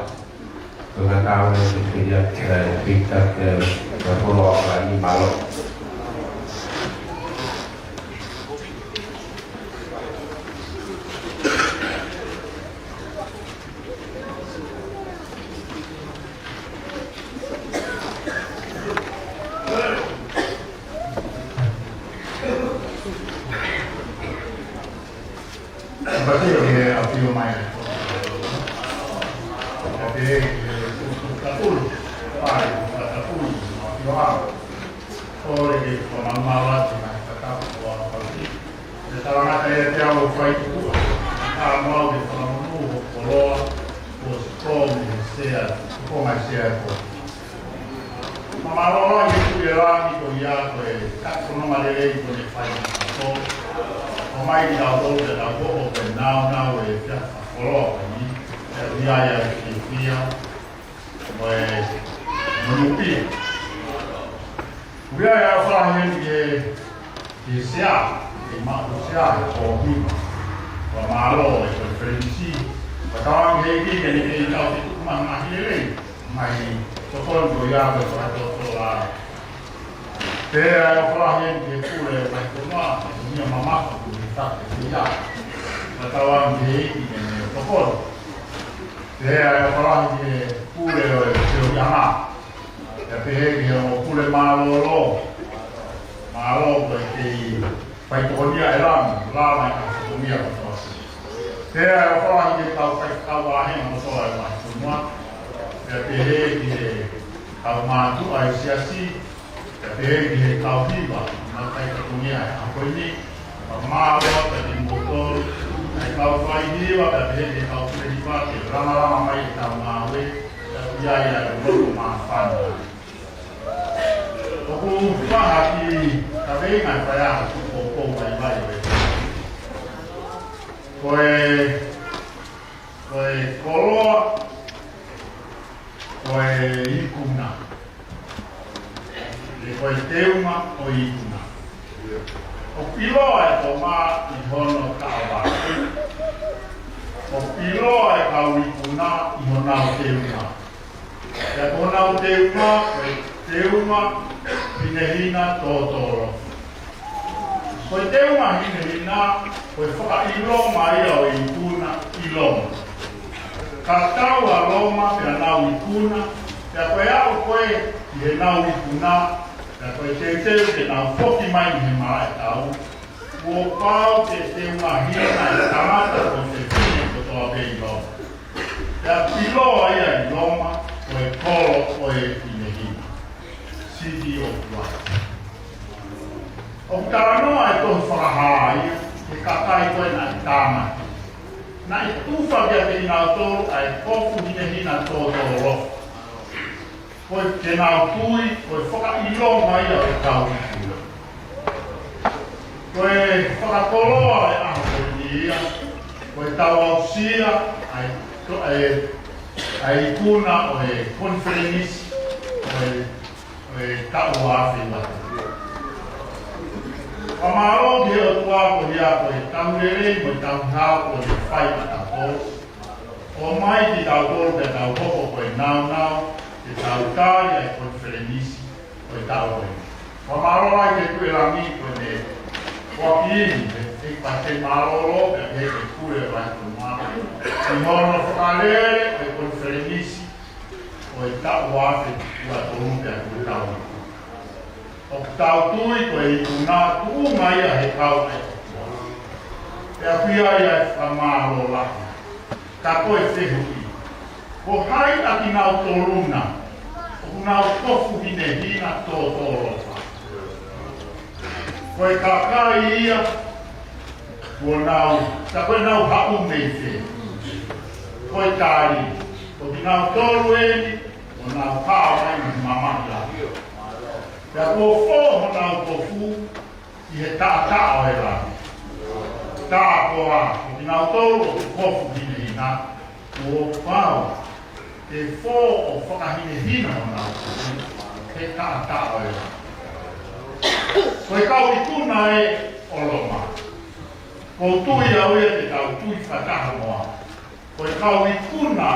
Ko e ngaahi tau ne te fia ke pita ke ka polo a ka ni malo. Pati ke a pio mai. Pati ke tapulu. Pai, tapulu, a pio a. Ko e ke kona mala te na katapu a pati. Te talangata ia te au fai tuku. Ka mau ke whakamonu ho koloa. Ko si ko mi he sea, ko ngai sea ko. Mālō lahi ʻEiki ʻi langi ko ia ko e katononga lelei ko ʻene fai maʻatautolu. ʻOmai kiate kitautolu ke tau hoko ko e nāunau ʻo e efiafi fakakoloa ko eni. ʻIo ʻa e fiefia mo e monūʻia. ʻIo ʻa e ʻofa lahi eni ki he Ki he sea, ki he maʻu sea, ko Hiva. Ko e mālō e konifelenisi. Ko e tauange ʻEiki ke ne kei tau ke tuku mai ha ngaahi lelei. Mai tokoni ko ia ko e fakatotolo. Pea ʻofa lahi eni ki he pule ʻo e vahefonua, ko e meʻa mamafa ko e fake ko ia. Ko e tauange ʻEiki ke ne tokoni. Pea ʻofa lahi ki he pule ʻo e feohiʻanga. Pea pehē ki he ongo pule mālōlō. Mālō ko e kei fai tokonia ʻe langi, lava e kau tokonia kotoa. Pea ʻofa lahi ki he kau faifekau vāhenga kotoa ʻo e vahefonua. Pea pehē ki he kau mātuʻa ʻo e siasi. Pea pehē ki he kau hiva, ʻoku nau fai tokonia he ʻaho ko eni. Pea mālō atu kimoutolu, ʻa e kau fai hiva, pea pehē ki he kau fai hiva, ke lamalama mai ʻetau ngāue, pea ʻi ai ʻa e loto māfana. ʻOku faha ki ka veinga e fai ʻa e poupou vaivai ʻo e. Ko e, ko e koloa, ko e ikuna. Pea ko e teunga ʻo e ikuna. ʻOku ʻiloa e Tonga ʻi hono taʻavale. ʻOku ʻiloa e kau ikuna ʻi honau teunga. Pea ko honau teunga, ko e teunga hinehina tōtōlofa. Ko e teunga hinehina, ko e fakaʻilonga ia ʻo e ikuna ʻi Loma. Ka tau ʻa Loma pea nau ikuna, pea ko e aʻu ko ē ki heʻenau ikuna, pea ko e teuteu ke nau foki mai mei he malaʻe tau. Kuo pau ke teunga hina e tangata ko e fefine kotoa pē ʻi Loma. Pea ʻiloa ia ʻi Loma, ko e kolo ʻo e hinehina. City of Christ. ʻOku talanoa e tohi Fakahā ia, ki he kakai ko ē naʻe tānaki. Naʻe tufa kiate kinautolu ʻa e kofu hinehina tōtōlofa. Ko e ke nau tui, ko e fakaʻilonga ia ʻo e kau ikuna. Ko e fakakoloa e ʻaho ko eni ia, ko e tau aʻusia ʻa e, ʻa e, ʻa e ikuna ʻo e konifelenisi, ʻo e ʻo e taʻu ua afe ua. Fakamālō ki he ʻOtua ko ia ko e tau lelei mo e tau hao ko e fai maʻatautolu. ʻOmai kitautolu ke tau hoko ko e nāunau, ke tau tali ʻa e konifelenisi ʻo e taʻu ko eni. Fakamālō ai ki he Tuʻi ʻo Langi ko ʻene foaki eni, he, he pate mālōlō, pea ki he pule ʻo e vahefonua. ʻI hono fakalele ʻo e konifelenisi, ʻo e taʻu ua afe ua tolu pea kuo tau. ʻOku tau tui ko e ikuna tuʻunga ia he kau ʻa e ʻOtua. Pea ʻoku ʻi ai ʻa e fakamālō lahi. Ka ko e fehuʻi, ko hai ʻa kinautolu na ʻoku nau kofu hinehina tōtōlofa? Ko e kakai ia kuo nau, ka ko e nau haʻu mei fē? Ko e tali, ko kinautolu eni kuo nau hao mai mei mamahi lahi. Pea kuo fō honau kofu ʻi he taʻataʻa ʻo e langi. Tā koā, ko kinautolu ʻoku kofu hinehina, kuo pau ke fō ʻo fakahinehina honau kofu he taʻataʻa ʻo e langi. Ko e kau ikuna ē ʻo Loma, ʻoku ou tui au ia ke tau tui fakataha mo au. Ko e kau ikuna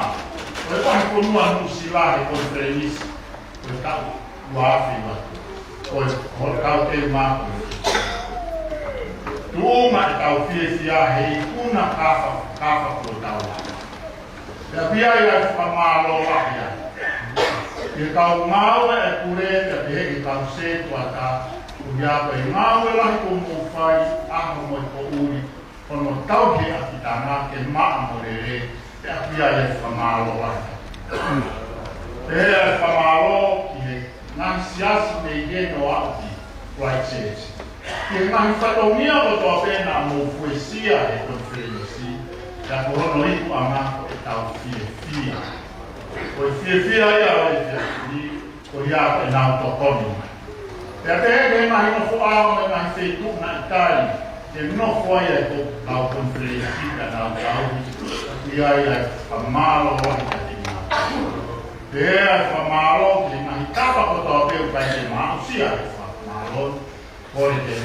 ʻo e Vahefonua Nuʻusila he konifelenisi ʻo e taʻu ua afe ua. Ko e, ko e kau teu mā ko e tuʻunga ʻetau fiefia he ikuna kafa, kafa kuo tau lava. Pea ʻoku ʻi ai ʻa e fakamālō lahi ai. Ki he kau ngāue ʻa e pule, pea pehē ki he kau sētuata, ʻoku ʻi ai ʻa e ngāue lahi kuo mou fai, ʻaho mo e poʻuli, hono tauhi ʻa e ʻakitanga ke maʻa mo lelei, pea ʻoku ʻi ai ʻa e fakamālō lahi. Pea ʻoku fakamālō ki he ngaahi siasi mei heni ʻo aʻu ki Christchurch. Ki he ngaahi fatongia kotoa pē naʻa mou fuesia he konifelenisi, pea ko hono ikuʻanga ko ʻetau fiefia. Ko e fiefia ia ʻo e fiefia, ko ia ko ʻenau tokoni. Pea pehē ki he ngaahi nofoʻanga mo e ngaahi feituʻu naʻe tali ke nofo ai ʻa e kau konifelenisi ka nau tauhi, ʻoku ʻi ai ʻa e fakamālō lahi kiate kinautolu. Pea ʻoku fakamālō ki he ngaahi tapa kotoa pē ʻoku ʻikai ke ma aʻusia ʻa e fakamālō, kole ke,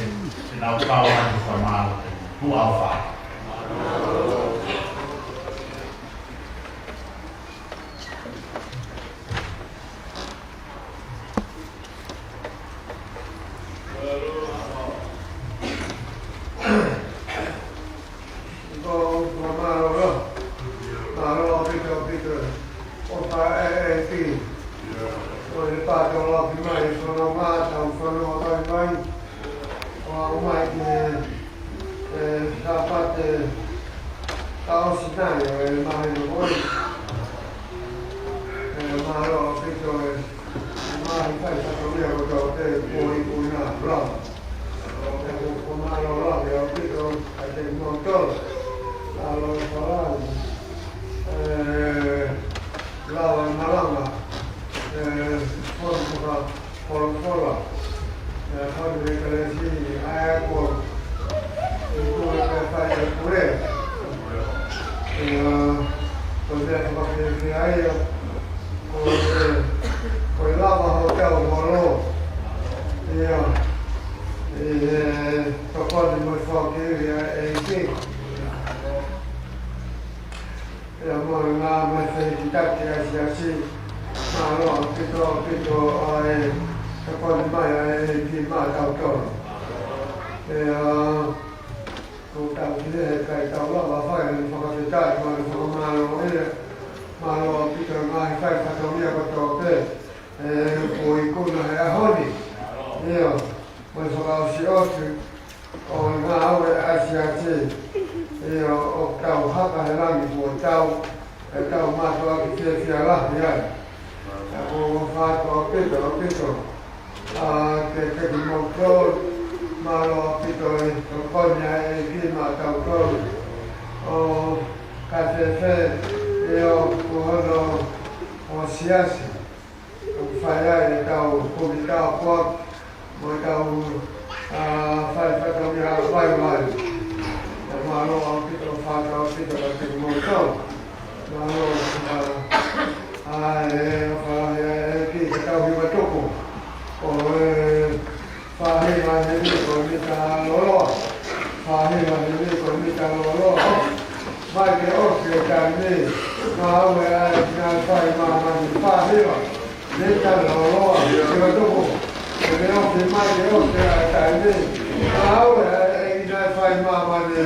ke nau kau ai ʻi he fakamālō. Tuʻa ʻofa. Ko e fakamālō, mālō ʻaupito, ʻaupito. ʻOfa ʻa e ʻEiki. Ko e pātoloaki mai, fanongo, tau fanongo mai mai. ʻO aʻu mai ki he, ʻe, Sāpate, ʻa ʻosi nai, ʻo e mahino ko ē. ʻE, mālō ʻaupito, ʻe, mālō fai fatongia kotoa pē, kuo ikuna lava. ʻE, ko e mālō lahi ʻaupito, ʻa kimoutolu. Mālō e palani. ʻE, lava e malanga. ʻE, fonu ka Folofola. ʻE, fonu e kalesi, ʻa e ako. ʻE, kua ka fai e pule. ʻE, ko e meʻa fakafiefia ia. Ko e, ko e lava hotau holo. ʻIo. ʻE, tokoni mo e foaki ia ʻa e ʻEiki. ʻIo, mo e ngaahi meʻa fehikitaki ʻa e siasi, mālō ʻaupito, ʻaupito ʻa e tokoni mai ʻa e ʻEiki maʻatautolu. ʻIo, ko ʻetau pule he ʻikai tau lava fai ha fakafetaʻi mo ha fakamālō ia, mālō ʻaupito ngaahi fai fatongia kotoa pē, ʻe, kuo ikuna he ʻaho ni. ʻIo, mo e fakaʻosiʻosi ʻo e ngāue ʻa e siasi, ʻio, ʻoku tau haka he langi kuo tau, ʻe tau mātuʻaki fiefia lahi ai. ʻE, ko e ʻofa atu ʻaupito, ʻaupito. ʻA, ke, ke kimoutolu, mālō ʻaupito e tokoni ʻa e ʻEiki maʻatautolu. ʻO ka fēfē, ʻio, ko hono, ʻo siasi. ʻOku fai ai ʻetau kumi tāpuaki, mo ʻetau, ʻa, fai fatongia vaivai. ʻE mālō ʻaupito, ʻofa atu ʻaupito kiate kimoutolu. Mālō, ʻa, ʻa, ʻe, ʻofa lahi ʻa e ʻEiki ke tau hiva tuku. Ko e faʻahinga heni ko e mita loloa. Faʻahinga heni ko e mita loloa. Mai ke ʻosi e taimi ni. Ngāue ʻa e ngaahi fai māmani. Faʻahinga. Mita loloa. Hiva tuku. Ke ʻosi mai ke ʻosi e taimi ni. Ngāue ʻa e ngaahi fai māmani.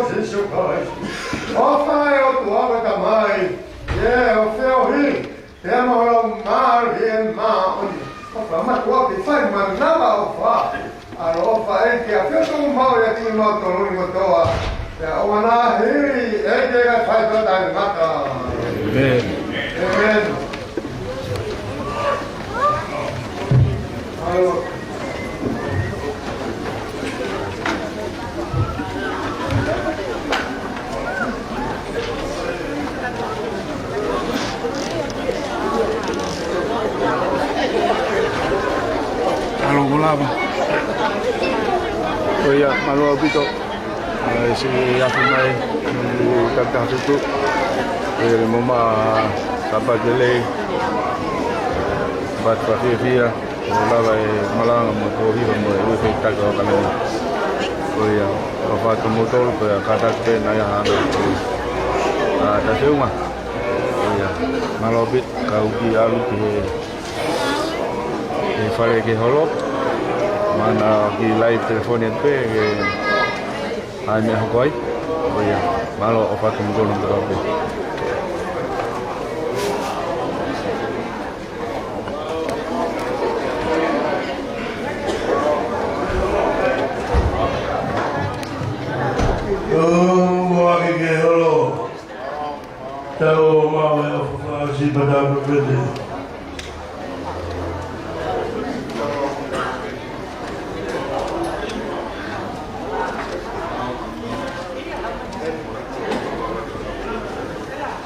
Sīsū Kalaisi. ʻOfa ʻa e ʻOtua ko e Tamai, ʻa e feohi, pea mo e Laumālie Māʻoniʻoni, ʻofa ʻa e ʻOtua ke fai manava ʻofa. ʻAloʻofa ʻEiki, ʻafio atu maʻa kimautolu ni kotoa, pea ʻoua naʻa hili ʻEiki kae fai pea taʻengata. ʻĒmeni. ʻĒmeni. ʻAlo ko lava. ʻOiauē, mālō ʻaupito. ʻAi, siʻi afi mai, ʻi he taʻu taha fitu. ʻE le mo ma Sāpate lelei. Pea fakafiefia ʻo lava e malanga mo e kōhiva mo e uefe taki o kanani. ʻOiauē, ʻofa atu kimoutolu, pea kātaki pē naʻa ʻi ai ha ʻā ta feunga. ʻOiauē, mālō ʻaupito, kau kiʻi ʻalu ki he, he fale ke holo. Mana ki live telefoni atu pē, ke ʻai meʻa hoko ai. ʻOiauē, mālō ʻofa atu kimoutolu, mālō ʻaupito. ʻOua ke ke holo. Tau ō mai ʻo fakaʻosi pata pepete.